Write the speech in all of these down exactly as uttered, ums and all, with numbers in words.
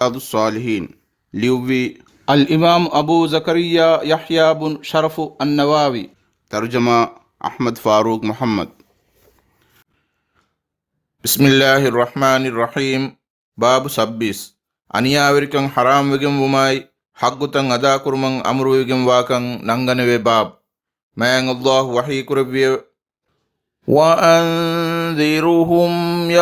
ރިޔާޟުއްޞާލިޙީން. ލިޔުއްވީ އަލްއިމާމު އަބޫ ޒަކަރިއްޔާ ޔަޙްޔާ ބުން ޝަރަފު އައްނަވަވީ. ތަރުޖަމާ އަޙްމަދު ފާރޫޤް މުޙައްމަދު. ބިސްމިއްލާހިއްރަޙްމާނިއްރަޙީމް. ބާބު ސައްބީސް. އަނިޔާވެރިކަން ޙަރާމްވެގެންވުމާއި، ޙައްޤުތައް އަދާކުރުމަށް އަމުރުވެގެންވާކަން ނަންގަނެވޭ ބާބު. މާތް ﷲ ވަޙީކުރެއްވިއެވެ. وأنذرهم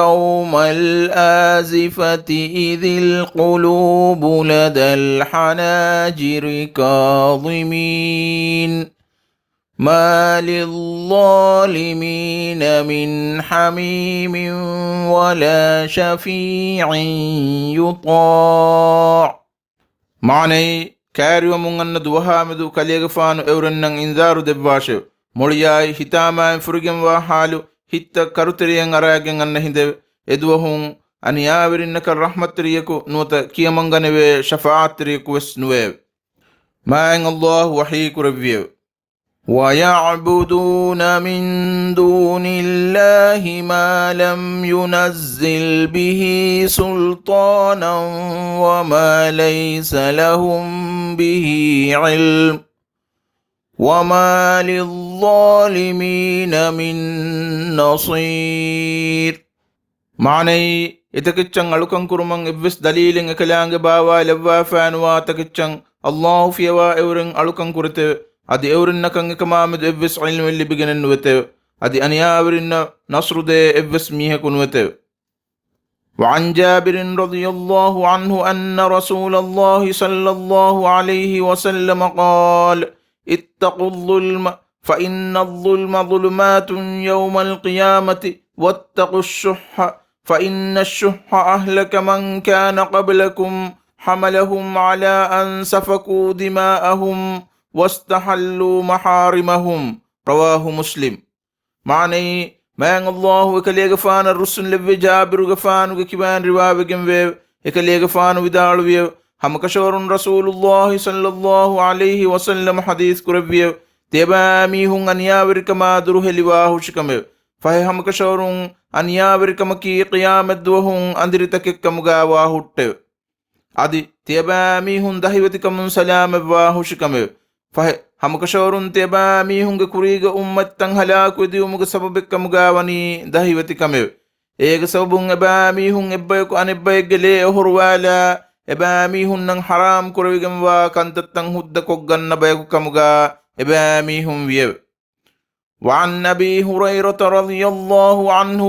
يوم الآزفة إذ القلوب لدى الحناجر كاظمين ما للظالمين من حميم ولا شفيع يطاع. މާނައީ، ކައިރިވަމުން އަންނަ ދުވަހާމެދު ކަލޭގެފާނު އެއުރެންނަށް އިންޒާރު ދެއްވާށެވެ. މޮޅިޔާއި ހިތާމާއިން ފުރިގެންވާ ޙާލު ހިތްތައް ކަރުތެރެޔަށް އަރާގެން އަންނަ ހިނދެވެ. އެދުވަހުން އަނިޔާވެރިންނަކަށް ރަޙްމަތްތެރިޔަކު ނުވަތަ ކިޔަމަންގަނެވޭ ޝަފާޢަތްތެރިޔަކު ވެސް ނުވެއެވެ. މާތް ﷲ ވަޙީކުރެއްވިއެވެ. ويعبدون من دون الله ما لم ينزل به سلطانا وما ليس لهم به علم وما للظالمين من نصير. މާނައީ، އެތަކެއްޗަށް އަޅުކަން ކުރުމަށް އެއްވެސް ދަލީލެއް އެކަލާނގެ ބާވާ ލައްވާފައިނުވާ ތަކެއްޗަށް ﷲ ފިޔަވާ އެއުރެން އަޅުކަން ކުރެތެވެ. އަދި އެއުރެންނަކަށް އެކަމާމެދު އެއްވެސް ޢިލްމެއް ލިބިގެނެއް ނުވެތެވެ. އަދި އަނިޔާވެރިންނަށް ނަޞްރު ދޭ އެއްވެސް މީހަކު ނުވެތެވެ. وعن جابر رضي الله عنه أن رسول الله صلى الله عليه وسلم قال: اتقوا الظلم فإن الظلم ظلمات يوم القيامة واتقوا الشح فإن الشح أهلك من كان قبلكم حملهم على أن سفكوا دماءهم واستحلوا محارمهم. رواه مسلم. މާނައީ، މާތް ﷲ އެކަލޭގެފާނަށް ރުއްސުން ލެއްވި ޖާބިރުގެފާނުގެ ކިބައިން ރިވާވެގެންވެއެވެ. އެކަލޭގެފާނު ވިދާޅުވިއެވެ. ހަމަކަށަވަރުން ރަސޫލުﷲ ޞައްލަﷲ ޢަލައިހި ވަސައްލަމަ ޙަދީޘް ކުރެއްވިއެވެ. ތިޔަބައިމީހުން އަނިޔާވެރިކަމާ ދުރުހެލިވާ ހުށިކަމެވެ. ފަހެ ހަމަކަށަވަރުން އަނިޔާވެރިކަމަކީ ޤިޔާމަތްދުވަހުން އަނދިރިތަކެއްކަމުގާ ވާ ހުއްޓެވެ. އަދި ތިޔަބައިމީހުން ދަހިވެތިކަމުން ސަލާމަތްވާ ހުށިކަމެވެ. ފަހެ، ހަމަކަށަވަރުން ތިޔަބައިމީހުންގެ ކުރީގެ އުއްމަތްތައް ހަލާކުވެދިޔުމުގެ ސަބަބެއްކަމުގާ ވަނީ ދަހިވެތިކަމެވެ. އޭގެ ސަބަބުން އެބައިމީހުން އެއްބަޔަކު އަނެއްބައެއްގެ ލޭ އޮހޮރުވާލާ، އެބައިމީހުންނަށް ޙަރާމް ކުރެވިގެންވާ ކަންތައްތައް ހުއްދަ ކޮށްގަންނަ ބަޔަކު ކަމުގާ އެބައިމީހުން ވިއެވެ. وعن أبي هريرة رضي الله عنه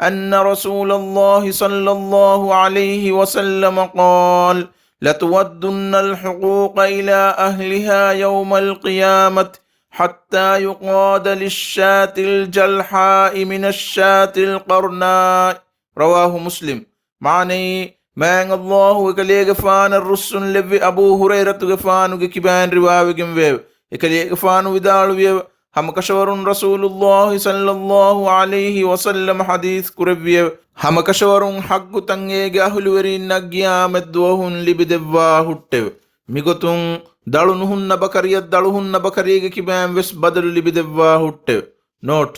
أن رسول الله صلى الله عليه وسلم قال: لتؤدن الحقوق إلى أهلها يوم القيامة حتى يقاد للشاة الجلحاء من الشاة القرناء. رواه مسلم. މާނައީ، މާތް ﷲ އެކަލޭގެފާނަށް ރުއްސުން ލެއްވި އަބޫ ހުރައިރަތުގެފާނުގެ ކިބައިން ރިވާވެގެންވެއެވެ. އެކަލޭގެފާނު ވިދާޅުވިއެވެ. ހަމަކަށަވަރުން ރަސޫލުﷲ ޞައްލަﷲ ޢަލައިހި ވަސައްލަމަ ޙަދީޘް ކުރެއްވިއެވެ. ހަމަކަށަވަރުން ޙައްޤުތައް އޭގެ އަހުލުވެރީންނަށް ޤިޔާމަތްދުވަހުން ލިބިދެއްވާ ހުއްޓެވެ. މިގޮތުން ދަޅު ނުހުންނަ ބަކަރިއަށް ދަޅު ހުންނަ ބަކަރީގެ ކިބައިން ވެސް ބަދަލު ލިބިދެއްވާ ހުއްޓެވެ. ނޯޓް.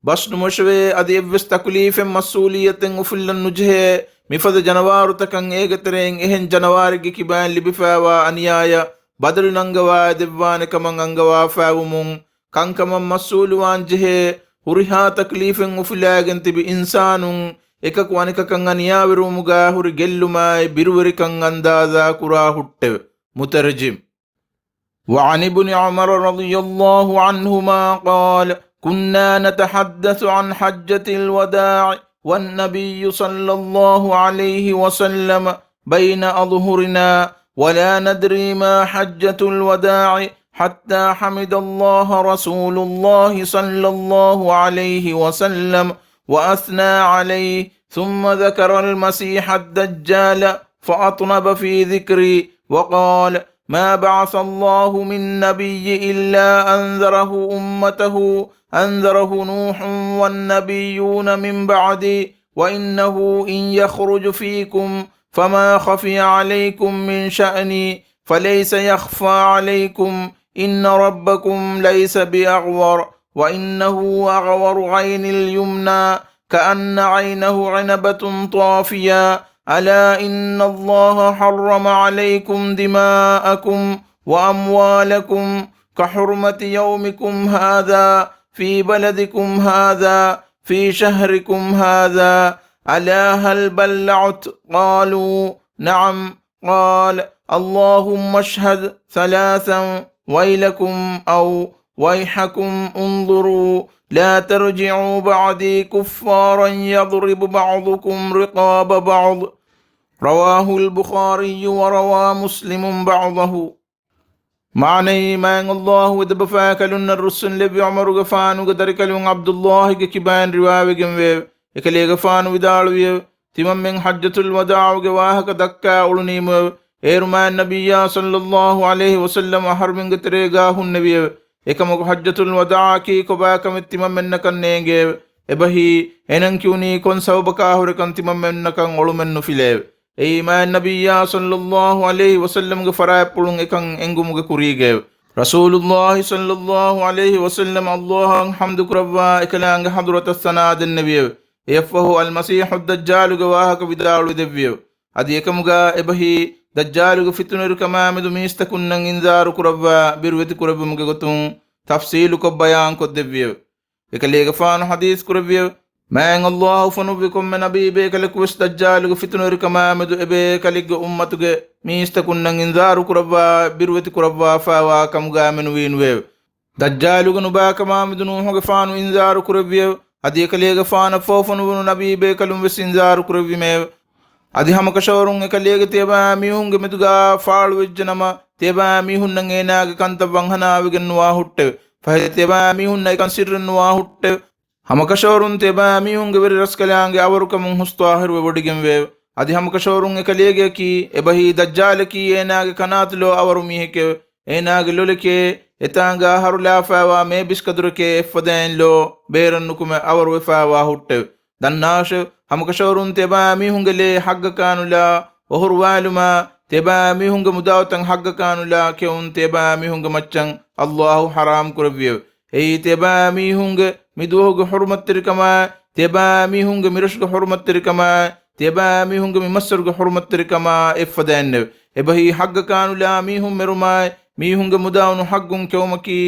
ބަސް ނުމޮށެވޭ، އަދި އެއްވެސް ތަކުލީފެއް މަސްއޫލިއްޔަތެއް އުފުއްލަން ނުޖެހޭ، މިފަދަ ޖަނަވާރުތަކަށް އޭގެ ތެރެއިން އެހެން ޖަނަވާރެއްގެ ކިބައިން ލިބިފައިވާ އަނިޔާޔަށް ބަދަލު ނަންގަވާ ދެއްވާނެ ކަމަށް އަންގަވާފައިވުމުން، ކަންކަމަށް މަސްއޫލުވާން ޖެހޭ ހުރިހާ ތަކުލީފެއް އުފުލާގެން ތިބި އިންސާނުން އެކަކު އަނެކަކަށް އަނިޔާވެރިވުމުގާ ހުރި ގެއްލުމާއި ބިރުވެރިކަން އަންދާޒާ ކުރާ ހުއްޓެވެ. މުތަރްޖިމް. وعن ابن عمر رضي الله عنهما قال: كنا نتحدث عن حجة الوداع والنبي صلى الله عليه وسلم بين أظهرنا ولا ندري ما حجة الوداع حتى حمد الله رسول الله صلى الله عليه وسلم وأثنى عليه ثم ذكر المسيح الدجال فأطنب في ذكري وقال: ما بعث الله من نبي إلا أنذره أمته، أنذره نوح والنبيون من بعدي، وإنه إن يخرج فيكم فما خفي عليكم من شأني فليس يخفى عليكم، إن ربكم ليس بأغور، وإنه أغور عين اليمنى كأن عينه عنبة طافية، ألا إن الله حرم عليكم دماءكم وأموالكم كحرمة يومكم هذا في بلدكم هذا في شهركم هذا، ألا هل بلغت؟ قالوا: نعم. قال: اللهم اشهد ثلاثا، ويلكم أو ويحكم، انظروا، لا ترجعوا بعدي كفارا يضرب بعضكم رقاب بعض. رواه البخاري وروى مسلم بعضه. މާނައީ، މާތް ﷲ އެދެބަފާކަލުންނަށް ރުއްސުންލެއްވި ޢުމަރުގެފާނުގެ ދަރިކަލުން ޢަބްދުﷲގެ ކިބައިން ރިވާވެގެންވެއެވެ. އެކަލޭގެފާނު ވިދާޅުވިއެވެ. ތިމަންމެން ޙައްޖަތުލް ވަދާޢުގެ ވާހަކަ ދައްކާ އުޅުނީމުއެވެ. އޭރު މާތް ނަބިއްޔާ ޞައްލައްލާހު ޢަލައިހި ވަސައްލަމަ އަހަރުމެންގެ ތެރޭގާ ހުންނެވިއެވެ. އެކަމަކު ޙައްޖަތުލް ވަދާޢަކީ ކޮބާކަމެއް ތިމަންމެންނަކަށް ނޭނގެއެވެ. އެބަހީ، އެނަން ކިޔުނީ ކޮން ސަބަބަކާ ހުރެކަން ތިމަންމެންނަކަށް އޮޅުމެއް ނުފިލެއެވެ. އެއީ މާތް ނަބިއްޔާ ޞައްލައްލާހު ޢަލައިހި ވަސައްލަމްގެ ފަރާތްޕުޅުން އެކަން އެނގުމުގެ ކުރީގައެވެ. ރަސޫލުﷲ ޞައްލައްލާހު ޢަލައިހި ވަސައްލަމް ﷲއަށް ޙަމްދު ކުރައްވާ އެކަލާނގެ ޙަޟްރަތަށް ސަނާ ދެންނެވިއެވެ. އެއަށްފަހު އަލްމަސީޙު ދައްޖާލުގެ ވާހަކަ ވިދާޅުވެދެއްވިއެވެ. އަދި އެކަމުގާ އެބަހީ، ދައްޖާލުގެ ފިތުނަވެރިކަމާމެދު މީސްތަކުންނަށް އިންޒާރު ކުރައްވާ ބިރުވެތި ކުރެއްވުމުގެ ގޮތުން ތަފްޞީލުކޮށް ބަޔާންކޮށްދެއްވިއެވެ. އެކަލޭގެފާނު ޙަދީޘް ކުރެއްވިއެވެ. މާތް ﷲ އުފަނުއްވި ކޮންމެ ނަބީބޭކަލަކުވެސް ދައްޖާލުގެ ފިތުނަވެރިކަމާމެދު އެބޭކަލެއްގެ އުއްމަތުގެ މީސްތަކުންނަށް އިންޒާރު ކުރައްވާ ބިރުވެތި ކުރައްވާފާވާ ކަމުގާ މެނުވީނުވެއެވެ. ދައްޖާލުގެ ނުބާކަމާމެދު ނޫޙުގެފާނު އިންޒާރު ކުރެއްވިއެވެ. އަދި އެކަލޭގެފާނަށްފަހު އުފަނުވުނު ނަބީބޭކަލުން ވެސް އިންޒާރު ކުރެއްވީމެއެވެ. އަދި ހަމަކަށަވަރުން އެކަލޭގެ ތިޔަބައިމީހުންގެ މެދުގާ ފާޅުވެއްޖެނަމަ، ތިޔަބައިމީހުންނަށް އޭނާގެ ކަންތައް ވަންހަނާވެގެން ނުވާ ހުއްޓެވެ. ފަހެ ތިޔަބައިމީހުންނަށް އެކަން ސިއްރެއް ނުވާ ހުއްޓެވެ. ހަމަކަށަވަރުން ތިޔަބައިމީހުންގެ ވެރިރަސްކަލާނގެ އަވަރުކަމުން ހުސްޠާހިރުވެވޮޑިގެންވެއެވެ. އަދި ހަމަކަށަވަރުން އެކަލޭގެއަކީ، އެބަހީ ދައްޖާލަކީ އޭނާގެ ކަނާތު ލޯ އަވަރު މީހެކެވެ. އޭނާގެ ލޮލެކޭ، އެތާނގާ ހަރުލާފާވާ މޭބިސްކަދުރެކޭ އެއްފަދައިން ލޯ ބޭރަށް ނުކުމެ އަވަރުވެފާވާ ހުއްޓެވެ. ދަންނާށެވެ! ހަމަކަށަވަރުން ތިޔަބައިމީހުންގެ ލޭ ޙައްޤަކާނުލާ އޮހޮރުވާލުމާ، ތިޔަބައިމީހުންގެ މުދާތައް ޙައްޤަކާނުލާ ކެއުން ތިޔަބައިމީހުންގެ މައްޗަށް ﷲ ޙަރާމް ކުރެއްވިއެވެ. އެއީ ތިޔަބައިމީހުންގެ މިދުވަހުގެ ޙުރުމަތްތެރިކަމާއި، ތިޔަބައިމީހުންގެ މިރަށުގެ ޙުރުމަތްތެރިކަމާއި، ތިޔަބައިމީހުންގެ މި މައްސަރުގެ ޙުރުމަތްތެރިކަމާ އެއްފަދައިންނެވެ. އެބަހީ ޙައްޤަކާނުލާ މީހުން މެރުމާއި، މީހުންގެ މުދާ ނުޙައްޤުން ކެއުމަކީ،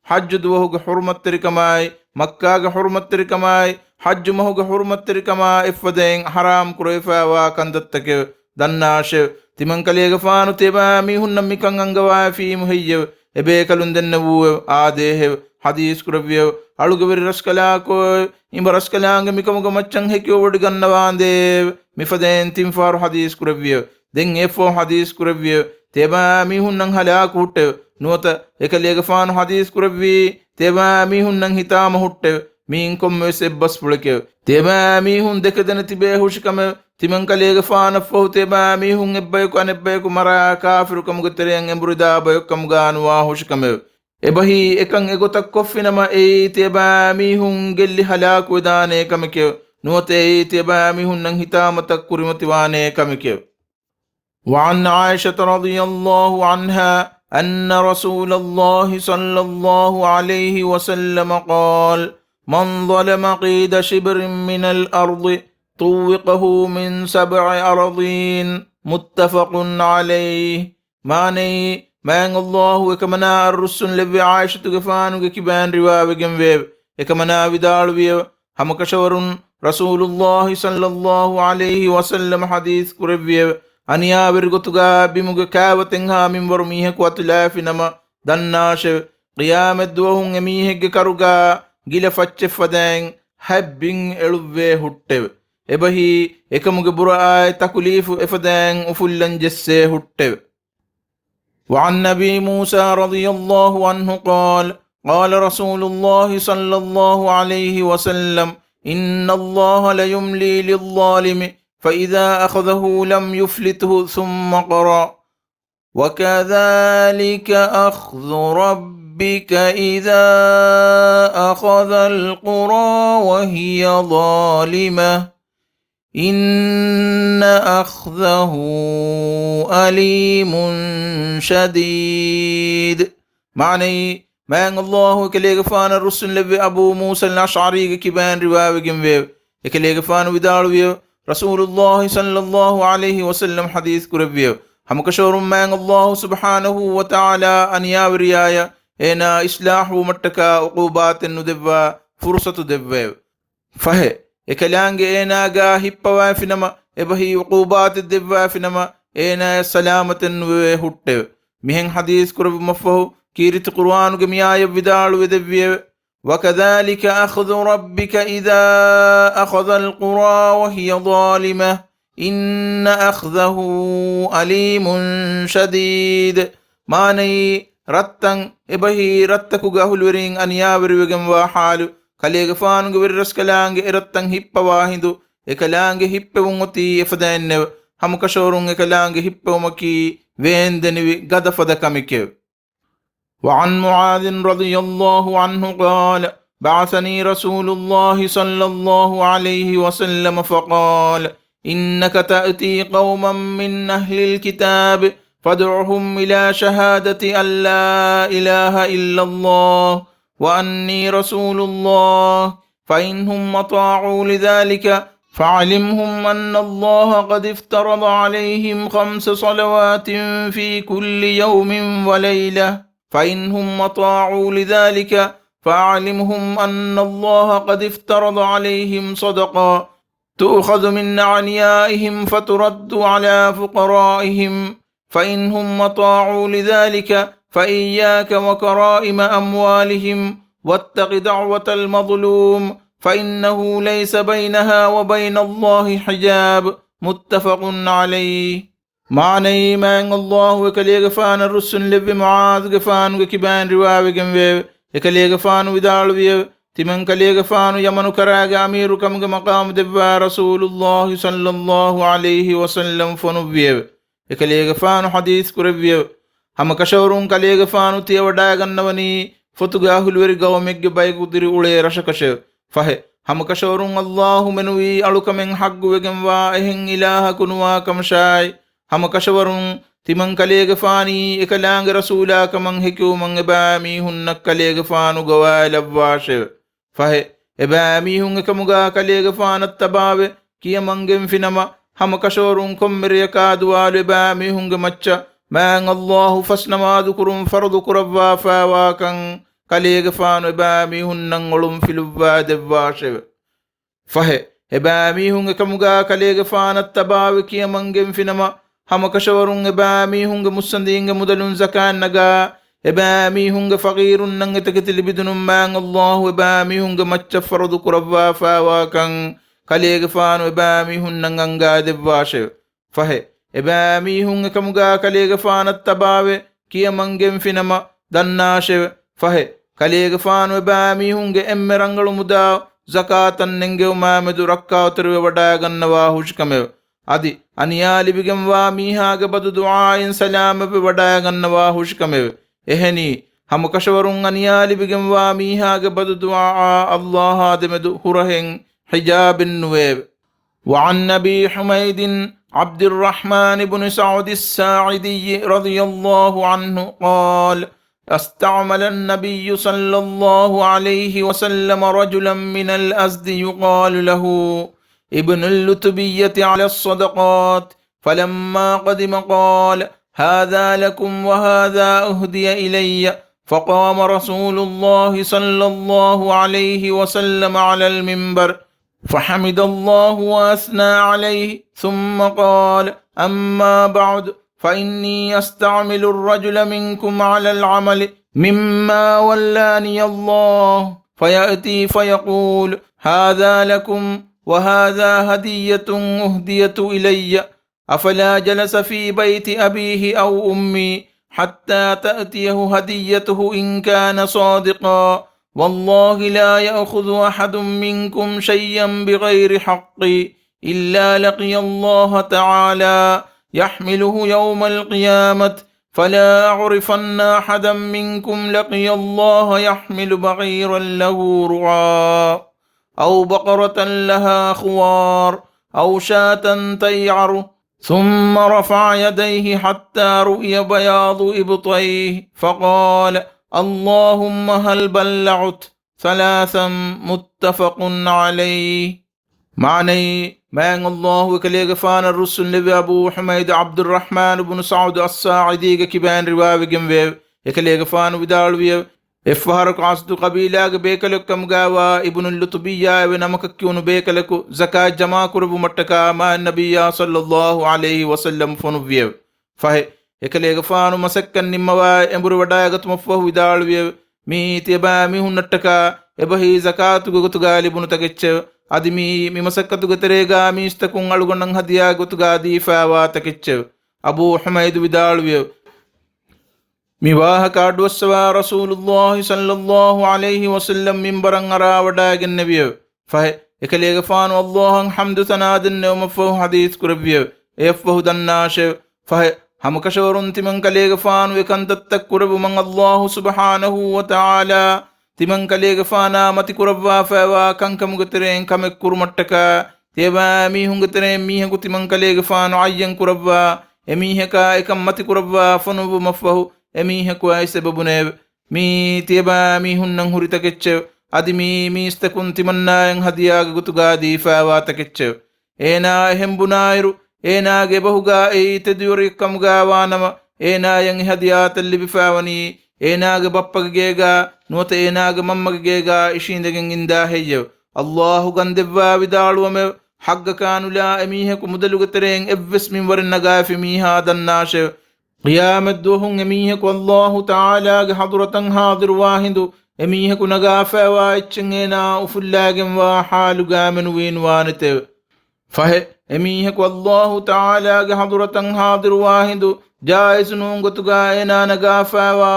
ޙައްޖު ދުވަހުގެ ޙުރުމަތްތެރިކަމާއި، މައްކާގެ ޙުރުމަތްތެރިކަމާއި، ޙައްޖު މަހުގެ ޙުރުމަތްތެރިކަމާ އެއްފަދައިން ޙަރާމް ކުރެވިފާވާ ކަންތައްތަކެވެ. ދަންނާށެވެ! ތިމަންކަލޭގެފާނު ތިޔަބައިމީހުންނަށް މިކަން އަންގަވައިފީމު ހެއްޔެވެ؟ އެބޭކަލުން ދެންނެވޫއެވެ. އާދޭހެވެ! ޙަދީޘް ކުރެއްވިއެވެ. އަޅުގެ ވެރިރަސްކަލާކޯއެވެ! އިބަރަސްކަލާނގެ މިކަމުގެ މައްޗަށް ހެކިވެވޮޑިގަންނަވާނދޭއެވެ. މިފަދައިން ތިންފަހަރު ޙަދީޘް ކުރެއްވިއެވެ. ދެން އެއަށްފަހު ޙަދީޘް ކުރެއްވިއެވެ. ތިޔަބައިމީހުންނަށް ހަލާކު ހުއްޓެވެ. ނުވަތަ އެކަލޭގެފާނު ޙަދީޘް ކުރެއްވީ، ތިޔަބައިމީހުންނަށް ހިތާމަ ހުއްޓެވެ. މިއިން ކޮންމެވެސް އެއްބަސްފުޅެކެވެ. ތިޔަބައިމީހުން ދެކެ ދެނެ ތިބޭ ހުށިކަމެވެ. ތިމަންކަލޭގެފާނަށްފަހު ތިޔަބައިމީހުން އެއްބަޔަކު އަނެއްބަޔަކު މަރާ ކާފިރުކަމުގެ ތެރެއަށް އެނބުރިދާ ބަޔަކުކަމުގާ ނުވާ ހުށިކަމެވެ. އެބަހީ އެކަން އެގޮތަށް ކޮށްފިނަމަ އެއީ ތިޔަބައިމީހުން ގެއްލި ހަލާކުވެދާނޭ ކަމެކެވެ. ނުވަތަ އެއީ ތިޔަބައިމީހުންނަށް ހިތާމަތައް ކުރިމަތިވާނޭ ކަމެކެވެ. وعن عائشة رضي الله عنها أن رسول الله صلى الله عليه وسلم قال: من ظلم قيد شبر من الأرض طوقه من سبع أرضين. متفق عليه. މާނައީ، މާތް ﷲ އެކަމަނާއަށް ރުއްސުންލެއްވި ޢާއިޝަތުގެފާނުގެ ކިބައިން ރިވާވެގެންވެއެވެ. އެކަމަނާ ވިދާޅުވިއެވެ. ހަމަކަށަވަރުން ރަސޫލުﷲ ޞައްލަﷲ ޢަލައިހި ވަސައްލަމަ ޙަދީޘް ކުރެއްވިއެވެ. އަނިޔާވެރި ގޮތުގާ ބިމުގެ ކާވަތެއްހާ މިންވަރު މީހަކު އަތުލާފިނަމަ، ދަންނާށެވެ! ޤިޔާމަތްދުވަހުން އެމީހެއްގެ ކަރުގާ ގިލަ ފައްޗެއްފަދައިން ހަތް ބިން އެޅުއްވޭ ހުއްޓެވެ. އެބަހީ، އެކަމުގެ ބުރައާއި ތަކުލީފު އެފަދައިން އުފުއްލަން ޖެއްސޭ ހުއްޓެވެ. وعن أبي موسى رضي الله عنه قال: قال رسول الله صلى الله عليه وسلم: إن الله ليملي للظالم فإذا أخذه لم يفلته، ثم قرأ: وكذلك أخذ ربك إذا أخذ القرى وهي ظالمة إن أخذه أليم شديد. މާނައީ، މާތް ﷲ އެކަލޭގެފާނަށް ރުއްސުންލެއްވި އަބޫ މޫސަލް އަޝްޢަރީގެ ކިބައިން ރިވާވެގެންވެއެވެ. އެކަލޭގެފާނު ވިދާޅުވިއެވެ. ރަސޫލުﷲ ޞައްލަﷲ ޢަލައިހި ވަސައްލަމަ ޙަދީޘް ކުރެއްވިއެވެ. ހަމަކަށަވަރުން މާތް ﷲ ސުބްޙާނަހޫ ވަތަޢާލާ އަނިޔާވެރިޔާޔަށް އޭނާ އިޞްލާޙުވުމަށްޓަކާ ޢުޤޫބާތެއް ނުދެއްވާ ފުރުޞަތު ދެއްވައެވެ. ފަހެ، އެކަލާނގެ އޭނާގާ ހިއްޕަވާފިނަމަ، އެބަހީ ޢުޤޫބާތެއް ދެއްވާފިނަމަ، އޭނާޔަށް ސަލާމަތެއް ނުވެވޭ ހުއްޓެވެ. މިހެން ޙަދީޘް ކުރެއްވުމަށްފަހު، ކީރިތި ޤުރުއާނުގެ މިއާޔަތް ވިދާޅުވެ ދެއްވިއެވެ. وكذلك أخذ ربك إذا أخذ القرى وهي ظالمة إن أخذه أليم شديد. މާނައީ، ރަށްތައް، އެބަހީ ރަށްތަކުގެ އަހުލުވެރީން އަނިޔާވެރިވެގެންވާ ޙާލު، ކަލޭގެފާނުގެ ވެރިރަސްކަލާނގެ އެރަށްތައް ހިއްޕަވާ ހިނދު، އެކަލާނގެ ހިއްޕެވުން އޮތީ އެފަދައިންނެވެ. ހަމަކަށަވަރުން އެކަލާނގެ ހިއްޕެވުމަކީ ވޭންދެނިވި ގަދަ ފަދަ ކަމެކެވެ. وعن معاذ رضي الله عنه قال: بعثني رسول الله صلى الله عليه وسلم فقال: إنك تأتي قوما من أهل الكتاب فادعهم إلى شهادة أن لا إله إلا الله وأني رسول الله، فإن هم أطاعوا لذلك فأعلمهم أن الله قد افترض عليهم خمس صلوات في كل يوم وليلة، فإن هم أطاعوا لذلك فأعلمهم أن الله قد افترض عليهم صدقة تؤخذ من أغنيائهم فترد على فقرائهم، فإن هم أطاعوا لذلك فإياك وكرائم أموالهم واتق دعوة المظلوم فإنه ليس بينها وبين الله حجاب. متفق عليه. މާނައީ، މާތް ﷲ އެކަލޭގެފާނަށް ރުއްސުންލެއްވި މުޢާޛުގެފާނުގެ ކިބައިން ރިވާވެގެންވެއެވެ. އެކަލޭގެފާނު ވިދާޅުވިއެވެ. ތިމަންކަލޭގެފާނު ޔަމަނު ކަރާގެ އަމީރުކަމުގެ މަޤާމު ދެއްވާ ރަސޫލުﷲ ޞައްލަﷲ ޢަލައިހި ވަސައްލަމަ ފޮނުއްވިއެވެ. އެކަލޭގެފާނު ޙަދީޘް ކުރެއްވިއެވެ. ހަމަކަށަވަރުން ކަލޭގެފާނު ތިޔަވަޑައިގަންނަވަނީ ފޮތުގެ އަހުލުވެރި ގައުމެއްގެ ބަޔަކު ދިރިއުޅޭ ރަށަކަށެވެ. ފަހެ، ހަމަކަށަވަރުން ﷲ މެނުވީ އަޅުކަމެއް ޙައްޤުވެގެންވާ އެހެން އިލާހަކު ނުވާ ކަމަށާއި، ހަމަކަށަވަރުން ތިމަންކަލޭގެފާނީ އެކަލާނގެ ރަސޫލާ ކަމަށް ހެކިވުމަށް އެބައިމީހުންނަށް ކަލޭގެފާނު ގަވާއިލައްވާށެވެ. ފަހެ، އެބައިމީހުން އެކަމުގާ ކަލޭގެފާނަށް ތަބާވެ، ކިޔަމަން ގެންފިނަމަ، ހަމަކަށަވަރުން ކޮންމެ ރެޔަކާ ދުވާލު އެބައިމީހުންގެ މައްޗަށް މާތް ﷲ ފަސް ނަމާދު ކުރުން ފަރުޟު ކުރައްވާފައިވާކަން، ކަލޭގެފާނު އެބައިމީހުންނަށް އޮޅުން ފިލުއްވާ ދެއްވާށެވެ. ފަހެ، އެބައިމީހުން އެކަމުގާ ކަލޭގެފާނަށް ތަބާވެ ކިޔަމަން ގެންފިނަމަ، ހަމަކަށަވަރުން އެބައިމީހުންގެ މުއްސަނދީންގެ މުދަލުން ޒަކާތް ނަގާ، އެބައިމީހުންގެ ފަޤީރުންނަށް އެތަކެތި ލިބިދިނުން މާތް ﷲ އެބައިމީހުންގެ މައްޗަށް ފަރުޟު ކުރައްވާފައިވާކަން، ކަލޭގެފާނު އެބައިމީހުންނަށް އަންގާ ދެއްވާށެވެ. ފަހެ، އެބައިމީހުން އެކަމުގާ ކަލޭގެފާނަށް ތަބާވެ ކިޔަމަން ގެންފިނަމަ ދަންނާށެވެ. ފަހެ، ކަލޭގެފާނު އެބައިމީހުންގެ އެންމެ ރަނގަޅު މުދާ ޒަކާތަށް ނެންގެވުމާމެދު ރައްކާތެރިވެ ވަޑައިގަންނަވާ ހުށިކަމެވެ. އަދި އަނިޔާ ލިބިގެންވާ މީހާގެ ބަދު ދުޢާއިން ސަލާމަތްވެ ވަޑައިގަންނަވާ ހުށިކަމެވެ. އެހެނީ، ހަމަކަށަވަރުން އަނިޔާ ލިބިގެންވާ މީހާގެ ބަދު ދުޢާއާ ﷲ އާ ދެމެދު ހުރަހެއް ޙިޖާބެއް ނުވެއެވެ. وعن أبي حميد عبد الرحمن بن سعد الساعدي رضي الله عنه قال: استعمل النبي صلى الله عليه وسلم رجلا من الأزد يقال له ابن اللتبية على الصدقات، فلما قدم قال: هذا لكم وهذا أهدي إلي. فقام رسول الله صلى الله عليه وسلم على المنبر فحمد الله وأثنى عليه، ثم قال: أما بعد، فإني أستعمل الرجل منكم على العمل مما ولاني الله، فيأتي فيقول: هذا لكم، وهذا هدية أهديت إلي، أفلا جلس في بيت أبيه أو أمي حتى تأتيه هديته إن كان صادقا؟ والله لا يأخذ أحد منكم شيئا بغير حق إلا لقي الله تعالى يحمله يوم القيامة، فلا أعرفن أحدا منكم لقي الله يحمل بعيرا له رعاء أو بقرة لها خوار أو شاة تيعر، ثم رفع يديه حتى رؤي بياض إبطيه، فقال: اللهم هل بلغت؟ ثلاثا، متفق عليه. މާނައީ، މާތް ﷲ އެކަލޭގެފާނަށް ރުއްސުންލެއްވި އަބޫ ޙުމައިދު ޢަބްދުއްރަޙްމާނު ބުނު ސަޢުދު އައްސާޢިދީގެ ކިބައިން ރިވާވެގެންވެއެވެ. އެކަލޭގެފާނު ވިދާޅުވިއެވެ. އެއްފަހަރަކު އަސްދު ޤަބީލާގެ ބޭކަލެއްކަމުގާވާ އިބްނުލް ލުތުބިއްޔާއެވެ ނަމަކަށް ކިޔުނު ބޭކަލަކު ޒަކާތް ޖަމާކުރެއްވުމަށްޓަކާ މާތް ނަބިއްޔާ ޞައްލައްލާހު ޢަލައިހި ވަސައްލަމަ ފޮނުއްވިއެވެ. ފަހެ، އެކަލޭގެފާނު މަސައްކަތް ނިންމަވާ އެނބުރި ވަޑައިގަތުމަށްފަހު ވިދާޅުވިއެވެ. މީ ތިޔަބައިމީހުންނަށްޓަކާ އެބަހީ ޒަކާތުގެ ގޮތުގާ ލިބުނު ތަކެއްޗެވެ. އަދި މީ މި މަސައްކަތުގެ ތެރޭގާ މީސްތަކުން އަޅުގަނޑަށް ހަދިޔާގެ ގޮތުގާ ދީފާވާ ތަކެއްޗެވެ. އަބޫ ޙުމައިދު ވިދާޅުވިއެވެ. މި ވާހަކަ އަޑުއައްސަވާ ރަސޫލުﷲ ޞައްލައްލާހު ޢަލައިހި ވަސައްލަމް މިންބަރަށް އަރާ ވަޑައިގެންނެވިއެވެ. ފަހެ، އެކަލޭގެފާނު ﷲ އަށް ޙަމްދު ސަނާ ދެންނެވުމަށްފަހު ޙަދީޘް ކުރެއްވިއެވެ. އެއަށްފަހު ދަންނާށެވެ. ފަހެ، ހަމަކަށަވަރުން ތިމަން ކަލޭގެފާނު އެކަންތައްތައް ކުރެއްވުމަށް ﷲ ސުބްޙާނަހޫ ވަތަޢާލާ ތިމަން ކަލޭގެފާނާ މަތިކުރައްވާފައިވާ ކަންކަމުގެ ތެރެއިން ކަމެއް ކުރުމަށްޓަކާ، ތިޔަބައިމީހުންގެ ތެރެއިން މީހަކު ތިމަން ކަލޭގެފާނު ޢައްޔަން ކުރައްވާ އެމީހަކާ އެކަން މަތިކުރައްވާ ފޮނުއްވުމަށްފަހު އެމީހަކު އައިސް އެބަ ބުނެއެވެ. މީ ތިޔަބައިމީހުންނަށް ހުރި ތަކެއްޗެވެ. އަދި މީ މީސްތަކުން ތިމަންނާއަށް ހަދިޔާގެ ގޮތުގާ ދީފާވާ ތަކެއްޗެވެ. އޭނާ އެހެން ބުނާއިރު، އޭނާގެ އެބަހުގާ އެއީ ތެދުވެރިއެއްކަމުގާ ވާނަމަ، އޭނާޔަށް އެ ހަދިޔާތައް ލިބިފާވަނީ، އޭނާގެ ބައްޕަގެ ގޭގާ ނުވަތަ އޭނާގެ މަންމަގެ ގޭގާ އިށީނދެގެން އިންދާ ހެއްޔެވެ؟ ﷲ ގަންދެއްވާ ވިދާޅުވަމެވެ. ޙައްޤަކާ ނުލާ އެމީހަކު މުދަލުގެ ތެރެއިން އެއްވެސް މިންވަރެއް ނަގާފި މީހާ ދަންނާށެވެ. ޤިޔާމަތްދުވަހުން އެމީހަކު ﷲ ތަޢާލާގެ ޙަޟުރަތަށް ޙާޟިރުވާ ހިނދު، އެމީހަކު ނަގާފައިވާ އެއްޗެއް އޭނާ އުފުއްލާގެންވާ ޙާލުގާ މެނުވީނުވާނެތެވެ. ފަހެ، އެމީހަކު ﷲ ތަޢާލާގެ ޙަޟުރަތަށް ޙާޟިރުވާ ހިނދު، ޖާއިޒުނޫން ގޮތުގާ އޭނާ ނަގާފައިވާ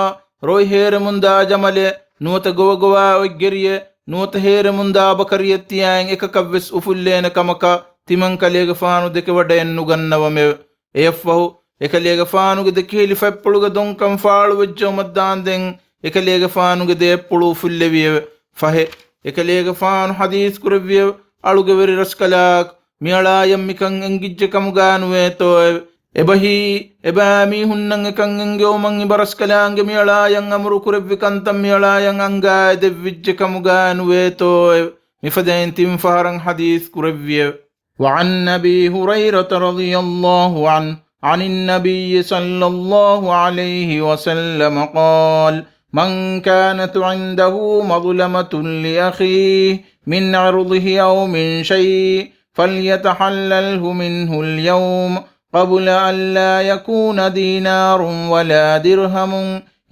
ރޮއި ހޭރެމުންދާ ޖަމަލެއް، ނުވަތަ ގޮވަގޮވާ އޮތްގެރިއެއް، ނުވަތަ ހޭރެމުންދާ ބަކަރިއެއް ތިޔައިން އެކަކަށްވެސް އުފުއްލޭނެ ކަމަކަށް ތިމަން ކަލޭގެފާނު ދެކެވަޑައެއް ނުގަންނަވަމެވެ. އެއަށްފަހު، އެކަލޭގެފާނުގެ ދެކިހިލި ފަތްޕުޅުގެ ދޮންކަން ފާޅުވެއްޖައުމަށްދާންދެން، އެކަލޭގެފާނުގެ ދެއަތްޕުޅު އުފުއްލެވިއެވެ. ފަހެ، އެކަލޭގެފާނު ޙަދީޘް ކުރެއްވިއެވެ. އަޅުގެ ވެރި ރަސްކަލާކޮ، މިއަޅާޔަށް މިކަން އެނގިއްޖެ ކަމުގާ ނުވޭތޯއެވެ؟ އެބަހީ، އެބައިމީހުންނަށް އެކަން އެންގެވުމަށް އިބަރަސްކަލާނގެ މިއަޅާޔަށް އަމުރު ކުރެއްވި ކަންތައް މިއަޅާޔަށް އަންގާ އެދެއްވިއްޖެ ކަމުގާ ނުވޭތޯއެވެ؟ މިފަދައިން ތިން ފަހަރަށް ޙަދީޘް ކުރެއްވިއެވެ. وعن أبي هريرة رضي الله عنه عن النبي صلى الله عليه وسلم قال: من كانت عنده مظلمة لأخيه من عرضه أو من شيء فليتحلله منه اليوم قبل أن لا يكون دينار ولا درهم،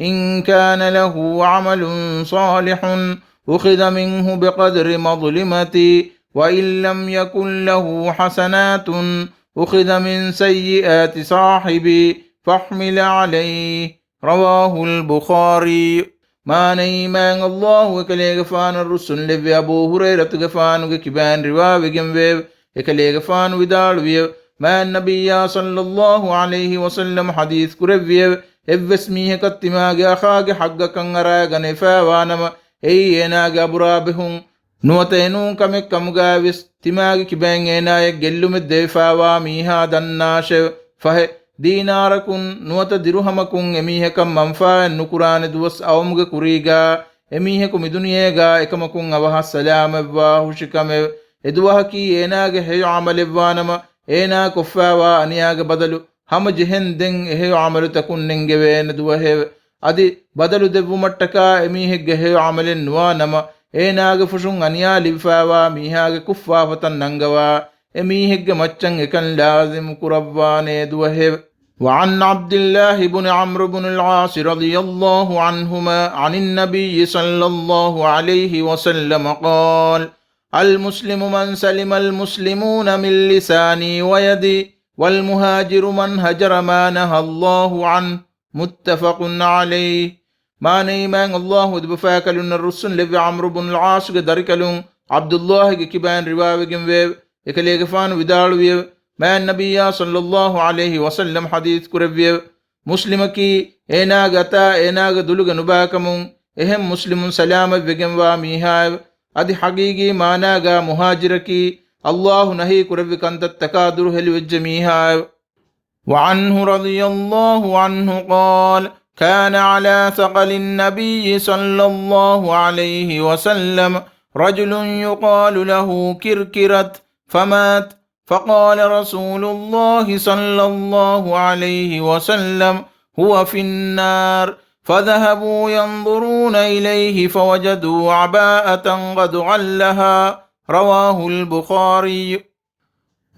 إن كان له عمل صالح أخذ منه بقدر مظلمته، وإن لم يكن له حسنات أخذ من سيئات صاحبه فاحمل عليه. رواه البخاري. މާނައީ، މާތް ﷲ އެކަލޭގެފާނަށް ރުއްސުންލެއްވި އަބޫ ހުރައިރަތުގެފާނުގެ ކިބައިން ރިވާވެގެންވެއެވެ. އެކަލޭގެފާނު ވިދާޅުވިއެވެ. މާތް ނަބިއްޔާ ޞައްލައްލާހު ޢަލައިހި ވަސައްލަމަ ޙަދީޘް ކުރެއްވިއެވެ. އެއްވެސް މީހަކަށް ތިމާގެ އަޚާގެ ޙައްޤަކަށް އަރާ ގަނެފައިވާނަމަ، އެއީ އޭނާގެ އަބުރާ ބެހުން ނުވަތަ އެނޫން ކަމެއް ކަމުގައިވެސް، ތިމާގެ ކިބައިން އޭނާޔަށް ގެއްލުމެއް ދެވިފައިވާ މީހާ ދަންނާށެވެ. ފަހެ، ދީނާރަކުން ނުވަތަ ދިރުހަމަކުން އެމީހަކަށް މަންފާއެއް ނުކުރާނެ ދުވަސް އައުމުގެ ކުރީގާ، އެމީހަކު މިދުނިޔޭގާ އެކަމަކުން އަވަހަށް ސަލާމަތްވާ ހުށިކަމެވެ. އެދުވަހަކީ އޭނާގެ ހެޔޮ ޢަމަލެއްވާނަމަ، އޭނާ ކޮށްފައިވާ އަނިޔާގެ ބަދަލު ހަމަޖެހެން ދެން އެހެޔޮ ޢަމަލުތަކުން ނެންގެވޭނެ ދުވަހެވެ. އަދި ބަދަލު ދެއްވުމަށްޓަކާ އެމީހެއްގެ ހެޔޮ ޢަމަލެއް ނުވާނަމަ، އޭނާގެ ފުށުން އަނިޔާ ލިބިފައިވާ މީހާގެ ކުށްފާފަތައް ނަންގަވާ، އެމީހެއްގެ މައްޗަށް އެކަން ލާޒިމު ކުރައްވާނޭ ދުވަހެވެ. وعن عبد الله بن عمرو بن العاص رضي الله عنهما عن النبي صلى الله عليه وسلم قال: المسلم من سلم المسلمون من لسانه ويده، والمهاجر من هجر ما نهى الله عنه. متفق عليه. މާނައީ، މާތް ﷲ އެދެބަފާކަލުންނަށް ރުއްސުންލެއްވި ޢަމްރު ބުނުލް ޢާޞުގެ ދަރިކަލުން ޢަބްދުﷲގެ ކިބައިން ރިވާވެގެންވެއެވެ. އެކަލޭގެފާނު ވިދާޅުވިއެވެ. މާތް ނަބިއްޔާ ޞައްލައްލާހު ޢަލައިހި ވަސައްލަމަ ޙަދީޘް ކުރެއްވިއެވެ. މުސްލިމަކީ އޭނާގެ އަތާ އޭނާގެ ދުލުގެ ނުބާކަމުން، އެހެން މުސްލިމުން ސަލާމަތްވެގެންވާ މީހާއެވެ. އަދި ޙަޤީޤީ މާނާގާ މުހާޖިރަކީ، ﷲ ނަހީ ކުރެއްވި ކަންތައްތަކާ ދުރުހެލިވެއްޖެ މީހާއެވެ. وعنه رضي الله عنه قال: كان على ثقل النبي صلى الله عليه وسلم رجل يقال له كركرة، فمات، فقال رسول الله صلى الله عليه وسلم: هو في النار. فذهبوا ينظرون إليه فوجدوا عباءة قد غلها. رواه البخاري.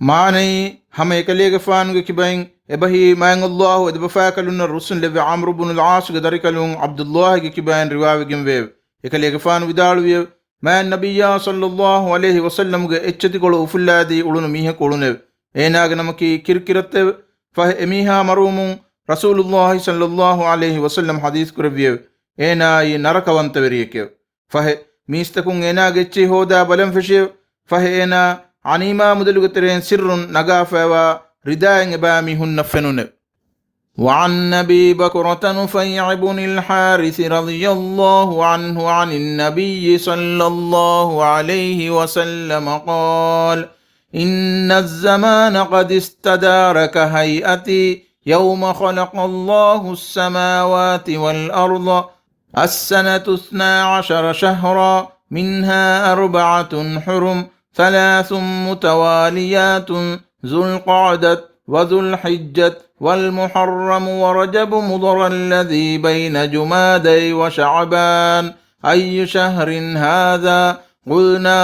މާނައީ، ހަމަ އެކަލޭގެފާނުގެ ކިބައިން އެބަހީ މާތް ﷲ އެދެބަފާކަލުންނަށް ރުއްސުންލެއްވި ޢަމްރު ބުނުލް ޢާޞުގެ ދަރިކަލުން ޢަބްދުﷲގެ ކިބައިން ރިވާވެގެންވެއެވެ. އެކަލޭގެފާނު ވިދާޅުވިއެވެ. މާތް ނަބިއްޔާ ޞައްލަﷲ ޢަލައިހި ވަސައްލަމުގެ އެއްޗެތިކޮޅު އުފުއްލާދީ އުޅުނު މީހަކު އުޅުނެވެ. އޭނާގެ ނަމަކީ ކިރްކިރަތެވެ. ފަހެ އެމީހާ މަރުވުމުން ރަސޫލުﷲ ޞައްލަﷲ ޢަލައިހި ވަސައްލަމަ ޙަދީޘް ކުރެއްވިއެވެ. އޭނާއީ ނަރަކަވަންތަވެރިއެކެވެ. ފަހެ މީސްތަކުން އޭނާގެ އެއްޗެހި ހޯދާ ބަލަން ފެށިއެވެ. ފަހެ އޭނާ ޣަނީމާ މުދަލުގެ ތެރެއިން ސިއްރުން ނަގާފައިވާ ރިދާއެއް އެބައިމީހުންނަށް ފެނުނެވެ. وعن أبي بكرة نفيع بن الحارث رضي الله عنه عن النبي صلى الله عليه وسلم قال: إن الزمان قد استدار كهيئته يوم خلق الله السماوات والأرض، السنة اثنا عشر شهرا، منها أربعة حرم، ثلاث متواليات، ذو القعدة وذو الحجة والمحرم ورجب مضر الذي بين جمادى وشعبان، أي شهر هذا؟ قلنا: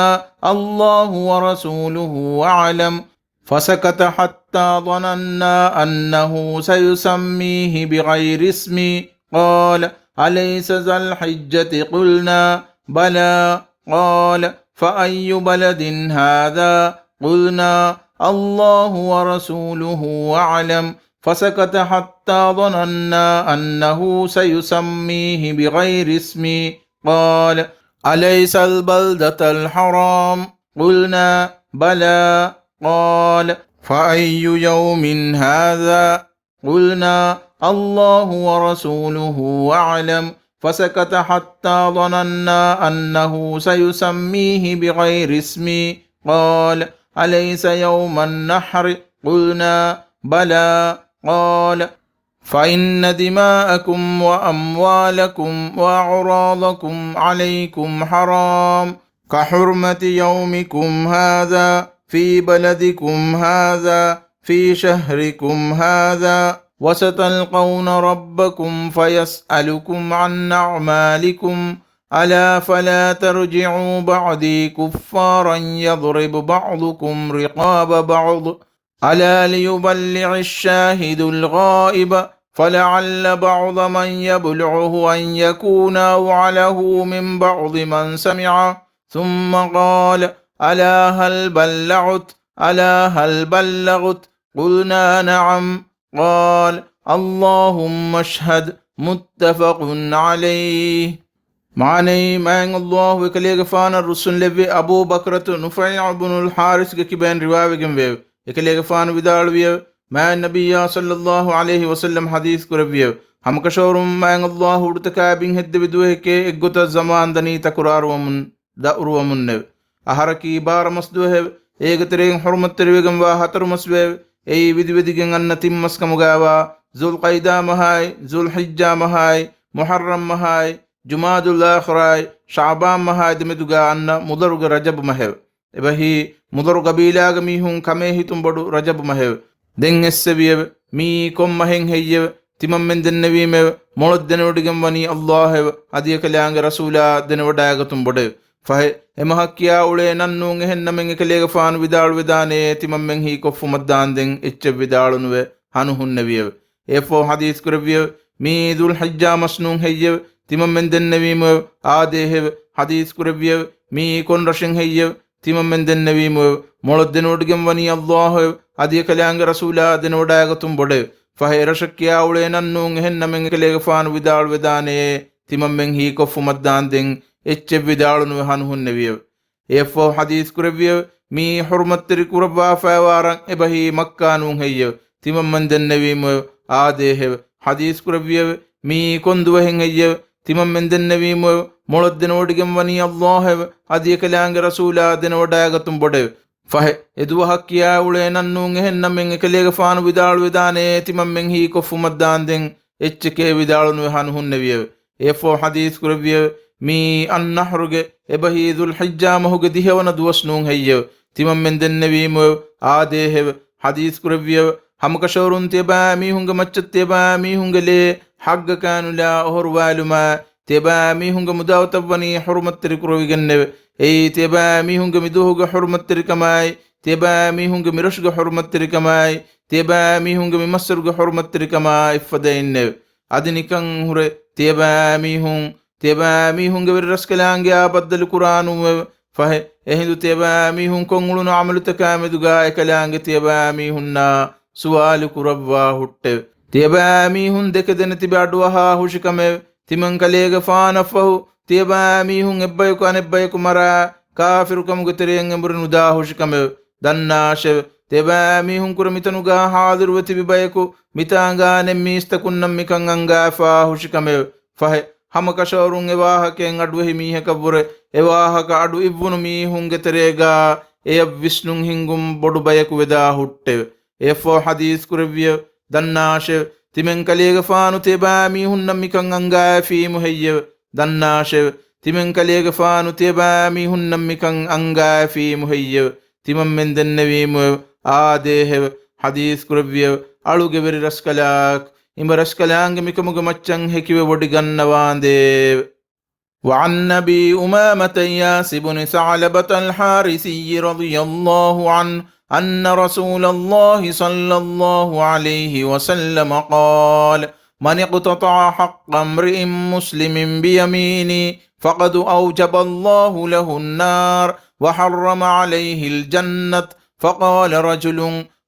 الله ورسوله أعلم. فسكت حتى ظننا أنه سيسميه بغير اسمه. قال: أليس ذا الحجة؟ قلنا: بلى. قال: فأي بلد هذا؟ قلنا: الله ورسوله أعلم. فسكت حتى ظننا أنه سيسميه بغير اسمه. قال: أليس البلدة الحرام؟ قلنا: بلى. قال: فأي يوم هذا؟ قلنا: الله ورسوله أعلم. فسكت حتى ظننا أنه سيسميه بغير اسمه. قال: أليس يوم النحر؟ قلنا: بلى. قال: فإن دماءكم وأموالكم وأعراضكم عليكم حرام، كحرمة يومكم هذا في بلدكم هذا في شهركم هذا، وستلقون ربكم فيسألكم عن أعمالكم، ألا فلا ترجعوا بعدي كفارا يضرب بعضكم رقاب بعض، ألا ليبلغ الشاهد الغائب، فلعل بعض من يبلغه أن يكون أوعى له من بعض من سمع. ثم قال: ألا هل بلغت؟ ألا هل بلغت؟ قلنا: نعم. قال: اللهم اشهد. متفق عليه. މާނައީ، މާތް ﷲ އެކަލޭގެފާނަށް ރުއްސުންލެއްވި އަބޫ ބަކްރަތު ނުފައިޢު ބުނުލް ޙާރިޘްގެ ކިބައިން ރިވާވެގެންވެއެވެ. އެކަލޭގެފާނު ވިދާޅުވިއެވެ. މާތް ނަބިއްޔާ ޞައްލަﷲ ޢަލައިހި ވަސައްލަމަ ޙަދީޘް ކުރެއްވިއެވެ. ހަމަކަށަވަރުން މާތް ﷲ ހުއްޓުތަކާ ބިން ހެއްދެވި ދުވަހެކޭ އެއްގޮތަށް ޒަމާން ދަނީ ތަކުރާރުވަމުން، ދައުރުވަމުންނެވެ. އަހަރަކީ ބާރަ މަސް ދުވަހެވެ. އޭގެ ތެރެއިން ޙުރުމަތްތެރިވެގެންވާ ހަތަރު މަސްވެއެވެ. އެއީ ވިދިވެދިގެން އަންނަ ތިން މަސް ކަމުގައިވާ، ޛުލްޤަޢިދާ މަހާއި، ޛުލްޙިއްޖާ މަހާއި، މުޙައްރަމް މަހާއި، ޖުމާދުލް އާޚިރާއި، ޝަޢުބާން މަހާއި ދެމެދުގަ އަންނަ މުޟަރުގެ ރަޖަބު މަހެވެ. އެބަހީ، މުޟަރު ޤަބީލާގެ މީހުން ކަމޭހިތުން ބޮޑު ރަޖަބު މަހެވެ. ދެން އެއްސެވިއެވެ. މިއީ ކޮން މަހެއް ހެއްޔެވެ؟ ތިމަންމެން ދެންނެވީމެވެ. މޮޅަށް ދެނެވޮޑިގެން ވަނީ ﷲ އެވެ. އަދި އެކަލާނގެ ރަސޫލާ ދެނެވަޑައިގަތުން ބޮޑެވެ. ފަހެ، އެމަހަށް ކިޔާ އުޅޭ ނަން ނޫން އެހެން ނަމެއް އެކަލޭގެފާނު ވިދާޅުވެދާނެޔޭ، ތިމަންމެން ހީކޮށްފުމަށްދާންދެން އެއްޗެއް ވިދާޅުނުވެ ހަނުހުންނެވިއެވެ. އެއަށްފަހު ޙަދީޘް ކުރެއްވިއެވެ. މިއީ ޛުލްޙިއްޖާ މަސް ނޫން ހެއްޔެވެ؟ ތިމަންމެން ދެންނެވީމެވެ. އާދޭހެވެ. ޙަދީޘް ކުރެއްވިއެވެ. މިއީ ކޮން ރަށެއް ހެއްޔެވެ؟ ތިމަންމެން ދެންނެވީމެވެ. މޮޅަށް ދެނެވޮޑިގެން ވަނީ ﷲ އެވެ. އަދި އެކަލާނގެ ރަސޫލާ ދެނެވަޑައިގަތުން ބޮޑެވެ. ފަހެ އެރަށަށް ކިޔާ އުޅޭ ނަން ނޫން އެހެން ނަމެއް އެކަލޭގެފާނު ވިދާޅުވެދާނެޔޭ، ތިމަންމެން ހީކޮށްފުމަށްދާންދެން އެއްޗެއް ވިދާޅުނުވެ ހަނުހުންނެވިއެވެ. އެއަށްފަހު ޙަދީޘް ކުރެއްވިއެވެ. މިއީ ޙުރުމަތްތެރި ކުރައްވާފައިވާ ރަށް އެބަހީ މައްކާ ނޫން ހެއްޔެވެ؟ ތިމަންމެން ދެންނެވީމެވެ. އާދޭހެވެ. ޙަދީޘް ކުރެއްވިއެވެ. މިއީ ކޮން ދުވަހެއް ހެއްޔެވެ؟ ތިމަންމެން ދެންނެވީމެވެ. މޮޅަށް ދެނެވޮޑިގެން ވަނީ ﷲ އެވެ. އަދި އެކަލާނގެ ރަސޫލާ ދެނެވަޑައިގަތުން ބޮޑެވެ. ފަހެ، އެ ދުވަހަށް ކިޔާ އުޅޭ ނަން ނޫން އެހެން ނަމެއް އެކަލޭގެފާނު ވިދާޅުވެދާނެޔޭ، ތިމަންމެން ހީކޮށްފުމަށްދާންދެން އެއްޗެކޭ ވިދާޅުނުވެ ހަނުހުންނެވިއެވެ. އެއަށްފަހު ޙަދީޘް ކުރެއްވިއެވެ. މިއީ އައްނަޙްރުގެ އެބަހީ ޛުލްޙިއްޖާ މަހުގެ ދިހަވަނަ ދުވަސް ނޫން ހެއްޔެވެ؟ ތިމަންމެން ދެންނެވީމުއެވެ. އާދޭހެވެ. ޙަދީޘް ކުރެއްވިއެވެ. ހަމަކަށަވަރުން ތިޔަބައިމީހުންގެ މައްޗަށް ތިޔަބައިމީހުންގެ ލޭ ޙައްޤަކާ ނުލާ އޮހޮރުވާލުމާ، ތިޔަބައިމީހުންގެ މުދާތައްވަނީ ޙުރުމަތްތެރި ކުރެވިގެންނެވެ. އެއީ ތިޔަބައިމީހުންގެ މިދުވަހުގެ ޙުރުމަތްތެރިކަމާއި، ތިޔަބައިމީހުންގެ މިރަށުގެ ޙުރުމަތްތެރިކަމާއި، ތިޔަބައިމީހުންގެ މިމައްސަރުގެ ޙުރުމަތްތެރިކަމާ އެއްފަދައިންނެވެ. އަދި ނިކަން ހުރެ ތިޔަބައިމީހުން، ތިޔަބައިމީހުންގެ ވެރިރަސްކަލާނގެއާ ބައްދަލު ކުރާނޫންއެވެ. ފަހެ، އެހިނދު ތިޔަބައިމީހުން ކޮށްއުޅުނު ޢަމަލުތަކާ މެދުގާ އެކަލާނގެ ތިޔަބައިމީހުންނާ ސުވާލު ކުރައްވާ ހުއްޓެވެ. ތިޔަބައިމީހުން ދެކެ ދެނެތިބި އަޑުއަހާ ހުށިކަމެވެ. ތިމަންކަލޭގެފާނަށްފަހު، ތިޔަބައިމީހުން އެއްބަޔަކު އަނެއްބަޔަކު މަރާ، ކާފިރުކަމުގެ ތެރެއަށް އެނބުރި ނުދާ ހުށިކަމެވެ. ދަންނާށެވެ. ތިޔަބައިމީހުން ކުރެ މިތަނުގާ ޙާޟިރުވެ ތިބި ބަޔަކު، މިތާނގާ އަނެއް މީސްތަކުންނަށް މިކަން އަންގާފާ ހުށިކަމެވެ. ފަހެ، ހަމަކަށަވަރުން އެ ވާހަކައިން އަޑުއެހި މީހަކަށްވުރެ، އެ ވާހަކަ އަޑު އިއްވުނު މީހުންގެ ތެރޭގާ އެޔަށް ވިސްނުން ހިންގުން ބޮޑު ބަޔަކު ވެދާ ހުއްޓެވެ. އެއަށްފަހު ޙަދީޘް ކުރެއްވިއެވެ. ދަންނާށެވެ. ތިމަންކަލޭގެފާނު ތިޔަބައިމީހުންނަށް މިކަން އަންގާފީމު ހެއްޔެވެ؟ ދަންނާށެވެ. ތިމަންކަލޭގެފާނު ތިޔަބައިމީހުންނަށް މިކަން އަންގާފީމު ހެއްޔެވެ؟ ތިމަންމެން ދެންނެވީމުއެވެ. އާދޭހެވެ. ޙަދީޘް ކުރެއްވިއެވެ. އަޅުގެ ވެރިރަސްކަލާކޮ، އިބަރަސްކަލާނގެ މިކަމުގެ މައްޗަށް ހެކިވެ ވޮޑިގަންނަވާނދޭވެ. وعن أبي أمامة إياس بن ثعلبة الحارثي رضي الله عنه أن رسول الله صلى الله عليه وسلم قال: من اقتطع حق امرئ مسلم بيمينه فقد أوجب الله له النار وحرم عليه الجنة. فقال رجل: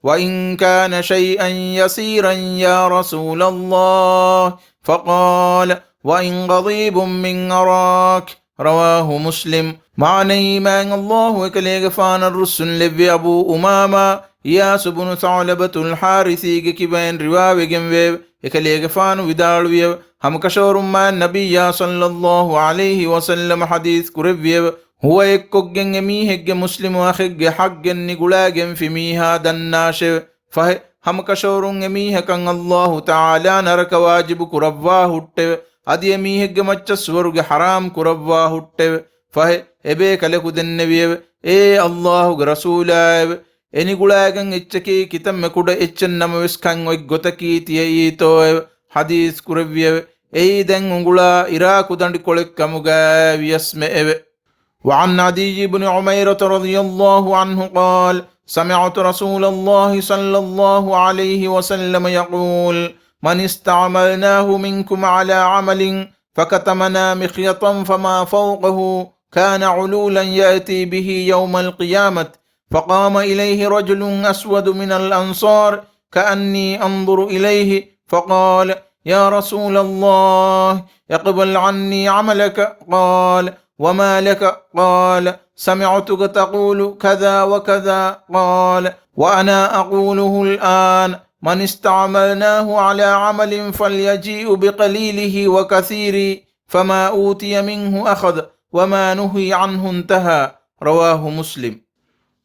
وإن كان شيئا يسيرا يا رسول الله؟ فقال: وإن قضيب من أراك. رواه مسلم. މާނައީ، މާތް ﷲ އެކަލޭގެފާނަށް ރުއްސުންލެއްވި އަބޫ އުމާމާ އިޔާސު ބުނު ޘަޢުލަބަތުލް ޙާރިޘީގެ ކިބައިން ރިވާވެގެންވެއެވެ. އެކަލޭގެފާނު ވިދާޅުވިއެވެ. ހަމަކަށަވަރުން މާތް ނަބިއްޔާ ޞައްލައްލާހު ޢަލައިހި ވަސައްލަމަ ޙަދީޘް ކުރެއްވިއެވެ. ހުވައެއްކޮށްގެން އެމީހެއްގެ މުސްލިމު އަޚެއްގެ ޙައްޤެއް ނިގުޅާގެންފި މީހާ ދަންނާށެވެ. ފަހެ، ހަމަކަށަވަރުން އެމީހަކަށް ﷲ ތަޢާލާ ނަރަކަ ވާޖިބު ކުރައްވާ ހުއްޓެވެ. އަދި އެމީހެއްގެ މައްޗަށް ސުވަރުގެ ޙަރާމް ކުރައްވާ ހުއްޓެވެ. ފަހެ، އެބޭކަލަކު ދެންނެވިއެވެ. އޭ ﷲގެ ރަސޫލާއެވެ. އެނިގުޅާގެން އެއްޗަކީ ކިތަންމެ ކުޑަ އެއްޗެއް ނަމަވެސް ކަން އޮތް ގޮތަކީ ތިޔައީތޯއެވެ؟ ޙަދީޘް ކުރެއްވިއެވެ. އެއީ ދެން އުނގުޅާ އިރާކު ދަނޑިކޮޅެއް ކަމުގައި ވިޔަސްމެއެވެ. وعن عدي بن عميرة رضي الله عنه قال: سمعت رسول الله صلى الله عليه وسلم يقول: من استعملناه منكم على عمل فكتمنا مخيطا فما فوقه كان علولا يأتي به يوم القيامة. فقام إليه رجل أسود من الأنصار كأني أنظر إليه فقال: يا رسول الله، اقبل عني عملك. قال: وما لك؟ قال: سمعتك تقول كذا وكذا. قال: وأنا أقوله الآن: من استعملناه على عمل فليجيء بقليله وكثيره، فما أوتي منه أخذ، وما نهي عنه انتهى. رواه مسلم.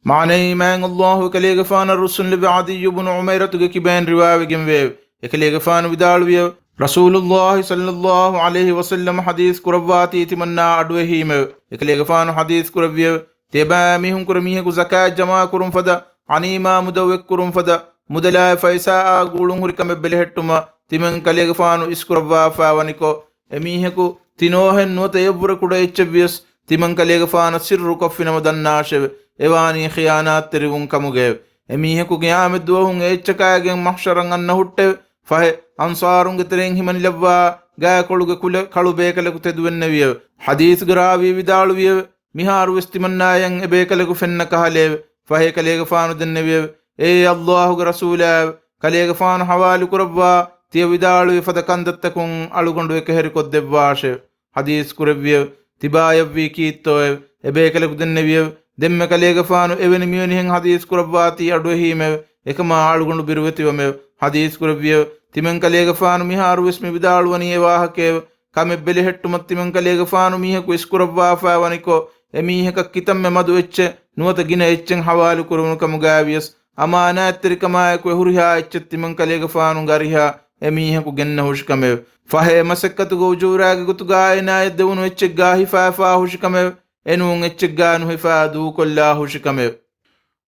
މާނައީ، މާތް ﷲ އެކަލޭގެފާނަށް ރުއްސުންލެއްވި ޢަދިއްޔު ބުނު ޢުމައިރަތުގެ ކިބައިން ރިވާވެގެންވެއެވެ. އެކަލޭގެފާނު ވިދާޅުވިއެވެ. ރަސޫލުﷲ ޞައްލައްލާހު ޢަލައިހި ވަސައްލަމަ ޙަދީޘް ކުރައްވާތީ ތިމަންނާ އަޑުއެހީމެވެ. އެކަލޭގެފާނު ޙަދީޘް ކުރެއްވިއެވެ. ތިޔަބައިމީހުން ކުރެ މީހަކު ޒަކާތް ޖަމާކުރުން ފަދަ، ޣަނީމާ މުދައު އެއްކުރުން ފަދަ، މުދަލާއި ފައިސާއާ ގުޅުން ހުރި ކަމެއް ބެލެހެއްޓުމަށް ތިމަން ކަލޭގެފާނު އިސްކުރައްވާފާވަނިކޮށް، އެމީހަކު ތިނޯހެން ނުވަތަ އެއަށްވުރެ ކުޑަ އެއްޗެއްވިޔަސް ތިމަން ކަލޭގެފާނަށް ސިއްރުކޮށްފިނަމަ ދަންނާށެވެ. އެވާނީ ޚިޔާނާތްތެރިވުން ކަމުގައެވެ. އެމީހަކު ޤިޔާމަތްދުވަހުން އެ އެއްޗަކާގެން މަޙްޝަރަށް އަންނަ ހުއްޓެވެ. ފަހެ، އަންޞާރުންގެ ތެރެއިން ހިމަނިލައްވާ ގާތްކޮޅުގެ ކުލަ ކަޅު ބޭކަލަކު ތެދުވެންނެވިއެވެ. ޙަދީޘްގެ ރާވީ ވިދާޅުވިއެވެ. މިހާރުވެސް ތިމަންނާޔަށް އެބޭކަލަކު ފެންނަ ކަހަލައެވެ. ފަހެ ކަލޭގެފާނު ދެންނެވިއެވެ. އޭ ﷲގެ ރަސޫލާއެވެ! ކަލޭގެފާނު ޙަވާލުކުރައްވާ ތިޔަ ވިދާޅުވި ފަދަ ކަންތައްތަކުން އަޅުގަނޑު އެކަހެރިކޮށްދެއްވާށެވެ. ޙަދީޘް ކުރެއްވިއެވެ. ތިބާޔަށްވީ ކީއްތޯއެވެ؟ އެބޭކަލަކު ދެންނެވިއެވެ. ދެންމެ ކަލޭގެފާނު އެވެނި މިވެނިހެން ޙަދީޘް ކުރައްވާތީ އަޑުއެހީމެވެ. އެކަމާ އަޅުގަނޑު ބިރުވެތިވަމެވެ. ޙަދީޘް ކުރެއްވިއެވެ. ތިމަން ކަލޭގެފާނު މިހާރުވެސް މި ވިދާޅުވަނީ އެ ވާހަކައެވެ. ކަމެއް ބެލެހެއްޓުމަށް ތިމަން ކަލޭގެފާނު މީހަކު އިސްކުރައްވާފާވަނިކޮށް، އެމީހަކަށް ކިތަންމެ މަދު އެއްޗެއް ނުވަތަ ގިނަ އެއްޗެއް ޙަވާލުކުރެވުނު ކަމުގައިވިޔަސް، އަމާނާތްތެރިކަމާއެކު އެ ހުރިހާ އެއްޗެއް ތިމަން ކަލޭގެފާނުގެ އަރިހަށް އެމީހަކު ގެންނަ ހުށިކަމެވެ. ފަހެ އެ މަސައްކަތުގެ އުޖޫރާގެ ގޮތުގާ އޭނާޔަށް ދެވުނު އެއްޗެއްގާ ހިފާފާ ހުށިކަމެވެ. އެނޫން އެއްޗެއްގާ ނުހިފާ ދޫކޮށްލާ ހުށިކަމެވެ.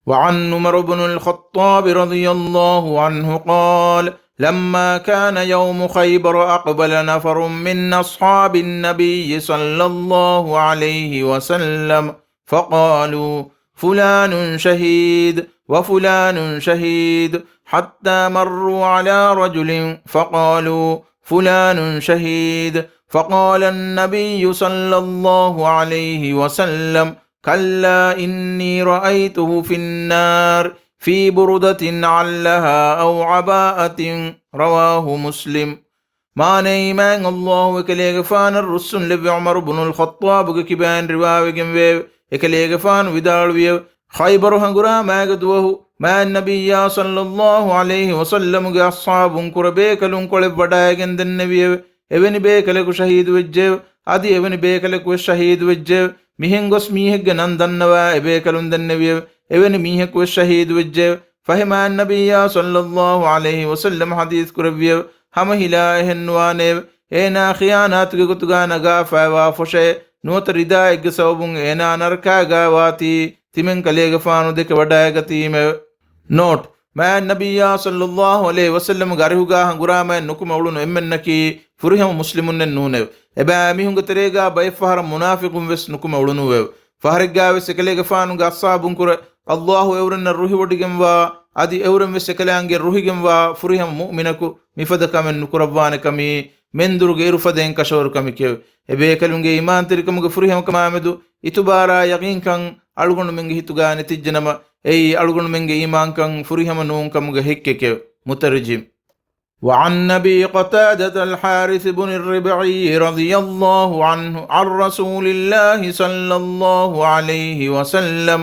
وعن عمر بن الخطاب رضي الله عنه قال: لما كان يوم خيبر أقبل نفر من أصحاب النبي صلى الله عليه وسلم فقالوا: فلان شهيد وفلان شهيد، حتى مروا على رجل فقالوا: فلان شهيد، فقال النبي صلى الله عليه وسلم: كلا إني رأيته في النار في بردة علها أو عباءة. رواه مسلم. މާނައީ، މާތް ﷲ އެކަލޭގެފާނަށް ރުއްސުންލެއްވި ޢުމަރު ބުނުލް ޚައްޠާބުގެ ކިބައިން ރިވާވެގެންވެއެވެ. އެކަލޭގެފާނު ވިދާޅުވިއެވެ. ޚައިބަރު ހަނގުރާމައިގެ ދުވަހު މާތް ނަބިއްޔާ ޞައްލައްލާހު ޢަލައިހި ވަސައްލަމުގެ އަޞްޙާބުން ކުރެ ބޭކަލުން ކޮޅެއް ވަޑައިގެން ދެންނެވިއެވެ. އެވެނި ބޭކަލަކު ޝަހީދުވެއްޖެއެވެ. އަދި އެވެނި ބޭކަލަކުވެސް ޝަހީދުވެއްޖެއެވެ. މިހެން ގޮސް މީހެއްގެ ނަން ދަންނަވާ އެބޭކަލުން ދެންނެވިއެވެ. އެވެނި މީހަކުވެސް ޝަހީދުވެއްޖެއެވެ. ފަހެ މާތް ނަބިއްޔާ ޞައްލައްލާހު ޢަލައިހި ވަސައްލަމަ ޙަދީޘް ކުރެއްވިއެވެ. ހަމަ ހިލާ އެހެން ނުވާނެއެވެ. އޭނާ ޚިޔާނާތުގެ ގޮތުގަ ނަގާފައިވާ ފޮށައެއް ނުވަތަ ރިދާއެއްގެ ސަބަބުން އޭނާ ނަރަކާގާ ވާތީ ތިމަން ކަލޭގެފާނު ދެކެ ވަޑައިގަތީމެވެ. ނޯޓް، މާތް ނަބިއްޔާ ޞައްލައްލާހު ޢަލައިހި ވަސައްލަމަގެ އަރިހުގާ ހަނގުރާމައެއް ނުކުމެ އުޅުނު އެންމެންނަކީ ފުރިހަމަ މުސްލިމުންނެއް ނޫނެވެ. އެބައިމީހުންގެ ތެރޭގާ ބައެއްފަހަރަށް މުނާފިޤުން ވެސް ނުކުމެ އުޅުނުއެވެ. ފަހަރެއްގާވެސް އެކަލޭގެފާނުގެ އަޞްޙާބުންކުރެ ﷲ އެއުރެންނަށް ރުހިވޮޑިގެންވާ، އަދި އެއުރެން ވެސް އެކަލާނގެ ރުހިގެންވާ ފުރިހަމަ މުއުމިނަކު މިފަދަ ކަމެއް ނުކުރައްވާނެ ކަމީ، މެންދުރުގެ އިރުފަދައިން ކަށަވަރު ކަމެކެވެ. އެބޭކަލުންގެ އީމާންތެރިކަމުގެ ފުރިހަމަކަމާމެދު އިތުބާރާ ޔަޤީންކަން އަޅުގަނޑުމެންގެ ހިތުގާ ނެތިއްޖެނަމަ، އެއީ އަޅުގަނޑުމެންގެ އީމާންކަން ފުރިހަމަ ނޫންކަމުގެ ހެއްކެކެވެ. މުތަރްޖިމް. وعن أبي قتادة الحارث بن الربعي رضي الله عنه عن رسول الله صلى الله عليه وسلم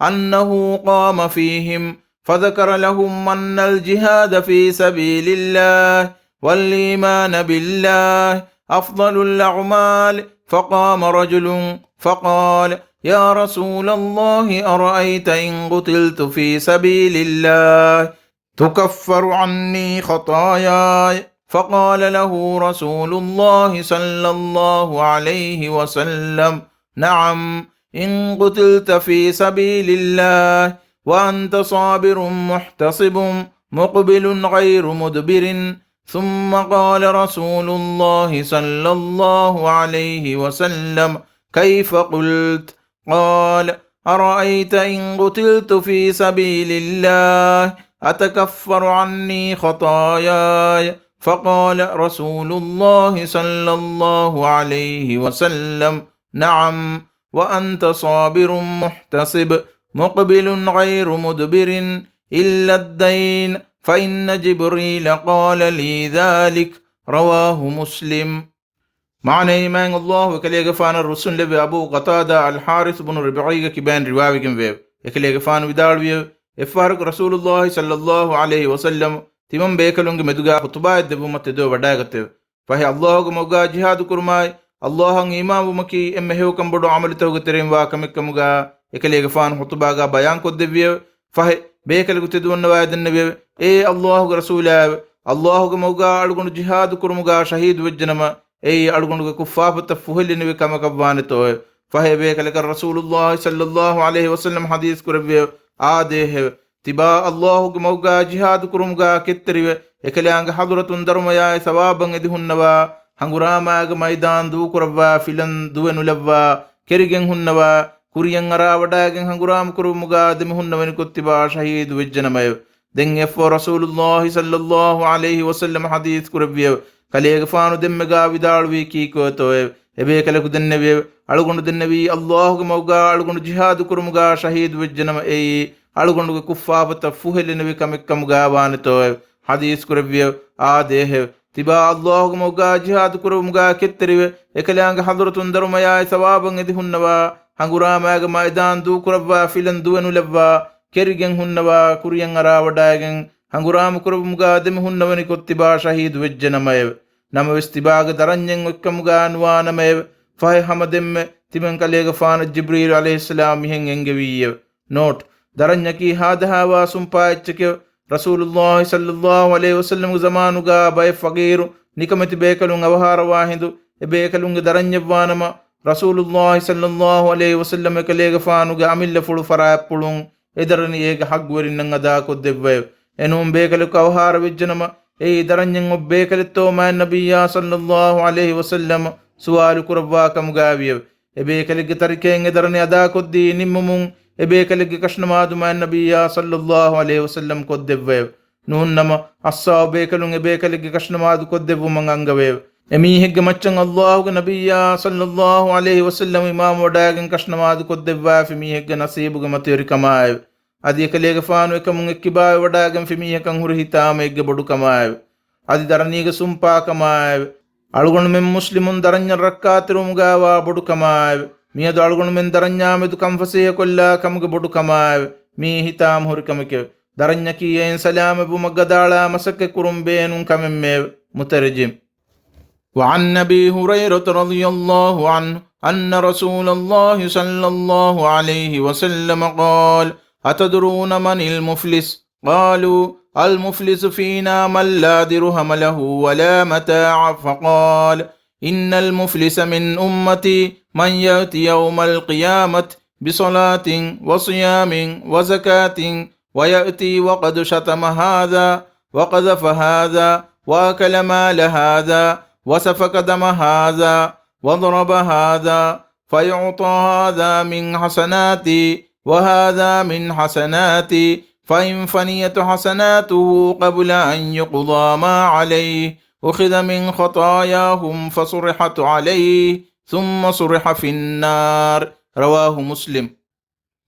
أنه قام فيهم فذكر لهم أن الجهاد في سبيل الله والإيمان بالله أفضل الأعمال، فقام رجل فقال: يا رسول الله، أرأيت إن قتلت في سبيل الله تكفر عني خطاياي؟ فقال له رسول الله صلى الله عليه وسلم: نعم، إن قتلت في سبيل الله وأنت صابر محتسب مقبل غير مدبر. ثم قال رسول الله صلى الله عليه وسلم: كيف قلت؟ قال: أرأيت إن قتلت في سبيل الله أتكفر عني خطاياي؟ فقال رسول الله صلى الله عليه وسلم: نعم، وأنت صابر محتسب مقبل غير مدبر إلا الدين، فإن جبريل قال لي ذلك. رواه مسلم. މާނައީ، މާތް ﷲ އެކަލޭގެފާނަށް ރުއްސުންލެއްވި އަބޫ ޤަތާދާ އަލްޙާރިޘް ބުނު ރިބްޢީގެ ކިބައިން ރިވާވެގެންވެއެވެ. އެކަލޭގެފާނު ވިދާޅުވިއެވެ. އެއްފަހަރަކު ރަސޫލުﷲ ޞައްލައްލާހު ޢަލައިހި ވަސައްލަމަ ތިމަން ބޭކަލުންގެ މެދުގާ ޚުޠުބާއެއް ދެއްވުމަށް ތެދުވެ ވަޑައިގަތެވެ. ފަހެ ﷲގެ މަގުގާ ޖިހާދު ކުރުމާއި، ﷲއަށް އީމާންވުމަކީ އެންމެ ހެޔޮކަން ބޮޑު ޢަމަލުތަކުގެ ތެރެއިން ވާ ކަމެއްކަމުގާ އެކަލޭގެފާނު ޚުޠުބާގާ ބަޔާންކޮށްދެއްވިއެވެ. ފަހެ، ބޭކަލަކު ތެދުވަންނަވައިދެންނެވިއެވެ. އޭ ﷲގެ ރަސޫލާއެވެ! ﷲގެ މަގުގާ އަޅުގަނޑު ޖިހާދު ކުރުމުގާ ޝަހީދުވެއްޖެނަމަ، އެއީ އަޅުގަނޑުގެ ކުށްފާފަތައް ފުހެލެނިވި ކަމަކަށްވާނެތޯއެވެ؟ ފަހެ އެބޭކަލަކަށް ރަސޫލުﷲ ޞައްލައްލާހު ޢަލައިހި ވަސައްލަމަ ޙަދީޘް ކުރެއްވިއެވެ. އާދޭހެވެ! ތިބާ ﷲގެ މަގުގާ ޖިހާދު ކުރުމުގާ ކެތްތެރިވެ، އެކަލާނގެ ޙަޟުރަތުން ދަރުމަޔާއި ސަވާބަށް އެދި ހުންނަވާ، ހަނގުރާމާގެ މައިދާން ދޫކުރައްވާ ފިލަން ދުވެ ނުލައްވާ، ކެރިގެން ހުންނަވާ، ކުރިޔަށް އަރާވަޑައިގެން ހަނގުރާމަ ކުރުމުގާ ދެމި ހުންނަވަނިކޮށް ތިބާ ޝަހީދު ވެއްޖެނަމައެވެ. ދެން އެއަށްފަހު ރަސޫލުﷲ ޞައްލައްލާހު ޢަލައިހި ވަސައްލަމަ ޙަދީޘް ކުރެއްވިއެވެ. ކަލޭގެފާނު ދެންމެގާ ވިދާޅުވީ ކީކުވެތޯއެވެ؟ އެބޭކަލަކު ދެންނެވިއެވެ. އަޅުގަނޑު ދެންނެވީ ﷲގެ މަގުގާ އަޅުގަނޑު ޖިހާދު ކުރުމުގާ ޝަހީދު ވެއްޖެނަމަ އެއީ އަޅުގަނޑުގެ ކުށްފާފަތައް ފުހެލެނިވި ކަމެއްކަމުގާ ވާނެތޯއެވެ؟ ޙަދީޘް ކުރެއްވިއެވެ. އާދޭހެވެ! ތިބާ ﷲގެ މަގުގާ ޖިހާދު ކުރުމުގާ ކެތްތެރިވެ، އެކަލާނގެ ޙަޟުރަތުން ދަރުމަޔާއި ސަވާބަށް އެދި ހުންނަވާ، ހަނގުރާމާގެ މައިދާން ދޫކުރައްވާ ފިލަން ދުވެ ނުލައްވާ، ކެރިގެން ހުންނަވާ، ކުރިޔަށް އަރާވަޑައިގެން ހަނގުރާމަ ކުރުމުގާ ދެމި ހުންނަވަނިކޮށް ތިބާ ޝަހީދު ވެއްޖެނަމައެވެ. ނަމަވެސް ތިބާގެ ދަރަންޏެއް އޮތްކަމުގާ ނުވާނަމައެވެ. ފަހެ ހަމަ ދެންމެ ތިމަން ކަލޭގެފާނަށް ޖިބްރީލު ޢަލައިހިއްސަލާމް މިހެން އެންގެވީއެވެ. ނޯޓް، ދަރަންޏަކީ ހާދަހާވާ ސުންޕާ އެއްޗެކެވެ. ރަސޫލުﷲ ޞައްލައްލާހު ޢަލައިހި ވަސައްލަމްގެ ޒަމާނުގާ ބައެއް ފަގީރު ނިކަމެތި ބޭކަލުން އަވަހާރަވާ ހިނދު އެ ބޭކަލުންގެ ދަރަންޏެއްވާނަމަ، ރަސޫލުﷲ ޞައްލައްލާހު ޢަލައިހި ވަސައްލަމް އެކަލޭގެފާނުގެ އަމިއްލަފުޅު ފަރާތްޕުޅުން އެ ދަރަނި އޭގެ ޙައްޤުވެރިންނަށް އަދާކޮށްދެއްވައެވެ. އެނޫން ބޭކަލަކު އަވަހާރަވެއްޖެނަމަ، އެއީ ދަރަންޏެއް އޮތް ބޭކަލެއްތޯ މާތް ނަބިއްޔާ ޞައްލައްލާހު ޢަލައިހި ވަސައްލަމަ ސުވާލު ކުރައްވާ ކަމުގައިވިއެވެ. އެ ބޭކަލެއްގެ ތަރިކައިން އެ ދަރަނި އަދާކޮށްދީ ނިންމުމުން، އެ ބޭކަލެއްގެ ކަށިނަމާދު މާތް ނަބިއްޔާ ޞައްލައްލާހު ޢަލައިހި ވަސައްލަމަ ކޮށްދެއްވައެވެ. ނޫންނަމަ، އައްސާބު ބޭކަލުން އެ ބޭކަލެއްގެ ކަށިނަމާދު ކޮށްދެއްވުމަށް އަންގަވައެވެ. އެމީހެއްގެ މައްޗަށް އައްލާހުގެ ނަބިއްޔާ ޞައްލައްލާހު ޢަލައިހި ވަސައްލަމަ އިމާމުވަޑައިގެން ކަށިނަމާދު ކޮށްދެއްވާފި މީހެއްގެ ނަސީބުގެ މަތިވެރިކަމާއެވެ. އަދި އެކަލޭގެފާނު އެކަމުން އެއްކިބާވެވަޑައިގެންފި މީހަކަށް ހުރި ހިތާމައެއްގެ ބޮޑުކަމާއެވެ. އަދި ދަރަނީގެ ސުންޕާކަމާއެވެ. އަޅުގަނޑުމެން މުސްލިމުން ދަރަންޏަށް ރައްކާތެރިވުމުގައިވާ ބޮޑުކަމާއެވެ. މިއަދު އަޅުގަނޑުމެން ދަރަންޏާމެދު ކަންފަސޭހަކޮށްލާ ކަމުގެ ބޮޑުކަމާއެވެ. މީ ހިތާމަހުރި ކަމެކެވެ. ދަރަންޏަކީ އެއިން ސަލާމަތްވުމަށް ގަދައަޅާ މަސައްކަތްކުރުން ބޭނުން ކަމެއްމެއެވެ. މުތަރްޖިމް. وعن أبي هريرة رضي الله عنه أن رسول الله صلى الله عليه وسلم قال: أتدرون من المفلس؟ قالوا: المفلس فينا من لا درهم له ولا متاع. فقال: إن المفلس من أمتي من يأتي يوم القيامة بصلاة وصيام وزكاة ويأتي وقد شتم هذا وقذف هذا وأكل مال هذا وسفك دم هذا وضرب هذا، فيعطى هذا من حسناتي وهذا من حسناتي، فإن فنيت حسناته قبل أن يقضى ما عليه، أخذ من خطاياهم فصرحت عليه، ثم صرح في النار. رواه مسلم.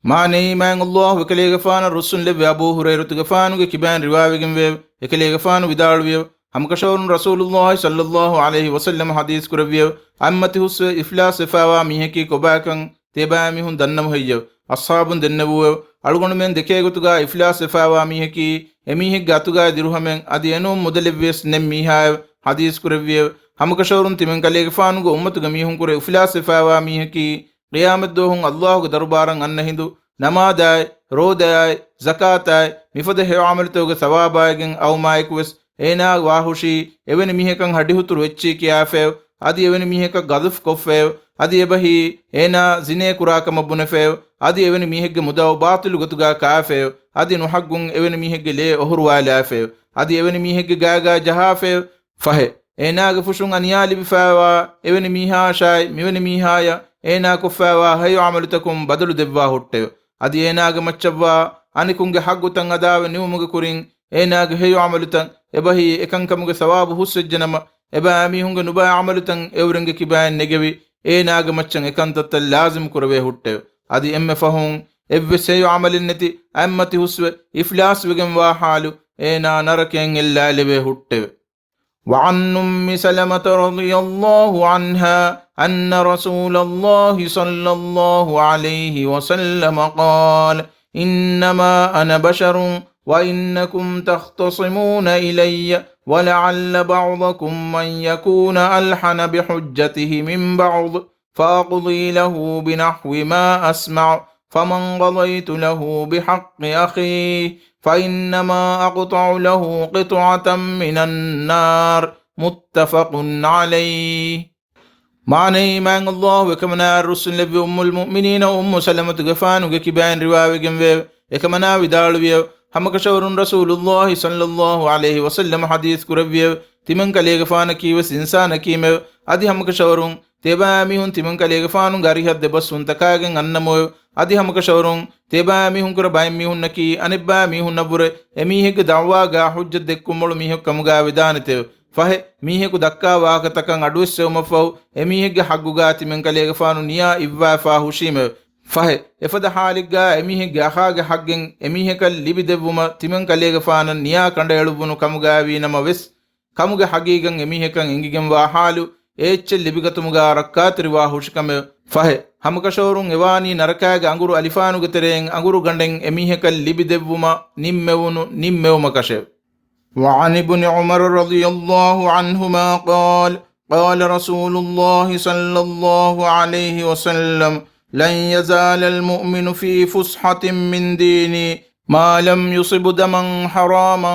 މާނައީ، މާތް އައްލާހު އެކަލޭގެފާނަށް ރުއްސުންލެއްވި އަބޫ ހުރައިރަތުގެފާނުގެ ކިބައިން ރިވާވެގެންވެއެވެ. އެކަލޭގެފާނު ވިދާޅުވިއެވެ. ހަމަކަށަވަރުން ރަސޫލުއްލާހި ޞައްލައްލާހު ޢަލައިހި ވަސައްލަމަ ޙަދީޘް ކުރެއްވިއެވެ. އަތްމަތި ހުސްވެ އިފްލާސްވެފައިވާ މީހަކީ ކޮބާކަން ތިޔަބައިމީހުން ދަންނަމު ހެއްޔެވެ؟ އަޞްޙާބުން ދެންނެވޫއެވެ. އަޅުގަނޑުމެން ދެކޭގޮތުގައި އިފްލާސްވެފައިވާ މީހަކީ އެމީހެއްގެ އަތުގައި ދިރުހަމެއް އަދި އެނޫން މުދަލެއްވިޔަސް ނެތް މީހާއެވެ. ޙަދީޘް ކުރެއްވިއެވެ. ހަމަކަށަވަރުން ތިމަން ކަލޭގެފާނުގެ އުއްމަތުގެ މީހުންކުރެ އިފްލާސްވެފައިވާ މީހަކީ ޤިޔާމަތްދުވަހުން އައްލާހުގެ ދަރުބާރަށް އަންނަ ހިނދު، ނަމާދާއި، ރޯދައާއި، ޒަކާތާއި، މިފަދަ ހެޔޮ ޢަމަލުތަކުގެ ޘަވާބާއިގެން އައުމާއެކުވެސް، އޭނާ ވާހުށީ އެވެނި މީހަކަށް ހަޑިހުތުރު އެއްޗިއް ކިޔާފައެވެ. އަދި އެވެނި މީހަކަށް ގަޒަފް ކޮށްފައެވެ. އަދި އެބަހީ އޭނާ ޒިނޭ ކުރާކަމަށް ބުނެފައެވެ. އަދި އެވެނި މީހެއްގެ މުދާ ބާޠިލު ގޮތުގަ ކާފައެވެ. އަދި ނުހައްގުން އެވެނި މީހެއްގެ ލޭ އޮހޮރުވާލާފައެވެ. އަދި އެވެނި މީހެއްގެ ގާގާ ޖަހާފައެވެ. ފަހެ، އޭނާގެ ފުށުން އަނިޔާ ލިބިފައިވާ އެވެނި މީހާއަށާއި މިވެނި މީހާޔަށް އޭނާ ކޮށްފައިވާ ހެޔޮ ޢަމަލުތަކުން ބަދަލު ދެއްވާ ހުއްޓެވެ. އަދި އޭނާގެ މައްޗަށްވާ އަނެކުންގެ ޙައްޤުތައް އަދާވެ ނިމުމުގެ ކުރިން، އޭނާގެ ހެޔޮ ޢަމަލުތައް އެބަހީ އެކަންކަމުގެ ޘަވާބު ހުސްވެއްޖެނަމަ، އެބައިމީހުންގެ ނުބައި ޢަމަލުތައް އެއުރެންގެ ކިބައިން ނެގެވި، އޭނާގެ މައްޗަށް އެކަންތައްތައް ލާޒިމް ކުރެވޭ ހުއްޓެވެ. އަދި އެންމެ ފަހުން އެއްވެސް ހެޔޮ ޢަމަލެއް ނެތި އަތްމަތި ހުސްވެ އިފްލާސްވެގެންވާ ޙާލު އޭނާ ނަރަކައިން އެއްލާލެވޭ ހުއްޓެވެ. وعن أم سلمة رضي الله عنها أن رسول الله صلى الله عليه وسلم قال: إنما أنا بشر وإنكم تختصمون إلي، ولعل بعضكم من يكون ألحن بحجته من بعض، فأقضي له بنحو ما أسمع، فمن قضيت له بحق أخيه، فإنما أقطع له قطعة من النار. متفق عليه. މާނައީ، މާތް އައްލާހު އެކަމަނާއަށް ރުއްސުންލެއްވި އުއްމުލް މުއުމިނީނަ އުއްމު ސަލަމަތުގެފާނުގެ ކިބައިން ރިވާވެގެންވެއެވެ. އެކަމަނާ ވިދާޅުވިއެވެ. ހަމަކަށަވަރުން ރަސޫލުއްލާހި ޞައްލައްލާހު ޢަލައިހި ވަސައްލަމަ ޙަދީޘް ކުރެއްވިއެވެ. ތިމަން ކަލޭގެފާނަކީވެސް އިންސާނަކީމެވެ. އަދި ހަމަކަށަވަރުން ތިޔަބައިމީހުން ތިމަން ކަލޭގެފާނުގެ އަރިހަށް ދެބަސްވުން ތަކާގެން އަންނަމުއެވެ. އަދި ހަމަކަށަވަރުން ތިޔަބައިމީހުންނަކީ އަނެއްބައިމީހުންނަށްވުރެ އެމީހެއްގެ ދަޢުވާގާ ޙުއްޖަތު ދެއްކުން މޮޅު މީހަކު ކަމުގާ ވެދާނެތެވެ. ފަހެ، މީހަކު ދައްކާ ވާހަކަތަކަށް އަޑުއެއްސެވުމަށްފަހު، އެމީހެއްގެ ޙައްޤުގާ ތިމަން ކަލޭގެފާނު ނިޔާ އިއްވާފާ ހުށީމެވެ. ފަހެ، އެފަދަ ޙާލެއްގާ އެމީހެއްގެ އަޚާގެ ޙައްޤެއް އެމީހަކަށް ލިބިދެއްވުމަށް ތިމަން ކަލޭގެފާނަށް ނިޔާ ކަނޑައެޅުއްވުނު ކަމުގާވީ ނަމަވެސް، ކަމުގެ ޙަޤީޤަތް އެމީހަކަށް އެނގިގެންވާ ޙާލު އެ އެއްޗެއް ލިބިގަތުމުގާ ރައްކާތެރިވާ ހުށިކަމެވެ. ފަހެ، ހަމަކަށަވަރުން އެވާނީ ނަރަކާގެ އަނގުރު އަލިފާނުގެ ތެރެއިން އަނގުރު ގަނޑެއް އެމީހަކަށް ލިބިދެއްވުމަށް ނިންމެވުނު ނިންމެވުމަކަށެވެ. وعن ابن عمر رضي الله عنهما قال: قال رسول الله صلى الله عليه وسلم: لن يزال المؤمن في فسحة من دينه ما لم يصب دما حراما.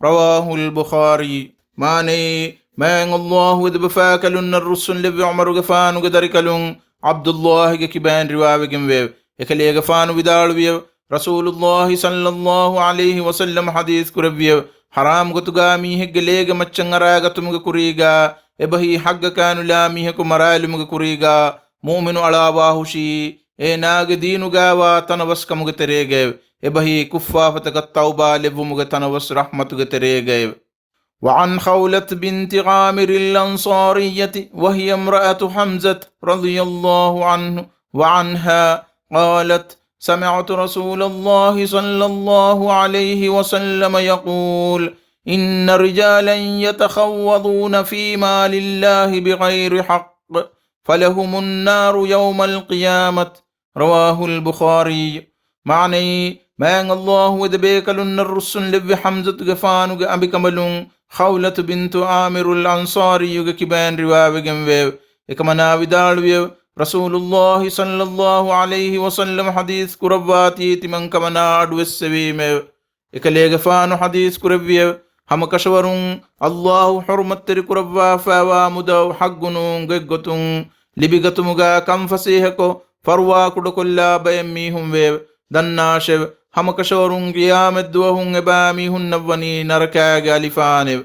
رواه البخاري. މާނައީ، މާތް އައްލާހު އެދެބަފާކަލުންނަށް ރުއްސުންލެއްވި ޢުމަރުގެފާނުގެ ދަރިކަލުން ޢަބްދުއްލާހިގެ ކިބައިން ރިވާވެގެންވެއެވެ. އެކަލޭގެފާނު ވިދާޅުވިއެވެ. ރަސޫލުﷲ ޞައްލަﷲ ޢަލައިހި ވަސައްލަމަ ޙަދީޘް ކުރެއްވިއެވެ. ޙަރާމް ގޮތުގާ މީހެއްގެ ލޭގެ މައްޗަށް އަރާގަތުމުގެ ކުރީގާ، އެބަހީ ޙައްޤަކާނުލާ މީހަކު މަރާލުމުގެ ކުރީގާ، މުއުމިނު އަޅާވާހުށީ، އޭނާގެ ދީނުގާވާ ތަނަވަސްކަމުގެ ތެރޭގައެވެ. އެބަހީ ކުށްފާފަތަކަށް ތައުބާ ލެއްވުމުގެ ތަނަވަސް ރަޙްމަތުގެ ތެރޭގައެވެ. وعن خولة بنت عامر الأنصارية وهي امرأة حمزة رضي الله عنه وعنها قالت: سمعت رسول الله صلى الله عليه وسلم يقول: إن رجالا يتخوضون في مال الله بغير حق فلهم النار يوم القيامة. رواه البخاري. މާނައީ، މާތް ﷲ އެދެބޭކަލުންނަށް ރުއްސުން ލެއްވި ޙަމްޒަތުގެފާނުގެ އަނބިކަނބަލުން ޚައުލަތު ބިންތު ޢާމިރުލް އަންޞާރީއުގެ ކިބައިން ރިވާވެގެންވެއެވެ. އެކަމަނާ ވިދާޅުވިއެވެ. ރަސޫލުﷲ ޞައްލަﷲ ޢަލައިހި ވަސައްލަމަ ޙަދީޘް ކުރައްވާތީ ތިމަންކަމަނާ އަޑުއެއްސެވީމެވެ. އެކަލޭގެފާނު ޙަދީޘް ކުރެއްވިއެވެ. ހަމަކަށަވަރުން ﷲ ޙުރުމަތްތެރި ކުރައްވާފައިވާ މުދާ ޙައްޤު ނޫން ގޮތްގޮތުން ލިބިގަތުމުގާ ކަންފަސޭހަކޮށް، ފަރުވާ ކުޑަކޮށްލާ ބައެއް މީހުން ވެއެވެ. ދަންނާށެވެ. ހަމަކަށަވަރުން ޤިޔާމަތްދުވަހުން އެބައިމީހުންނަށްވަނީ ނަރަކާގެ އަލިފާނެވެ.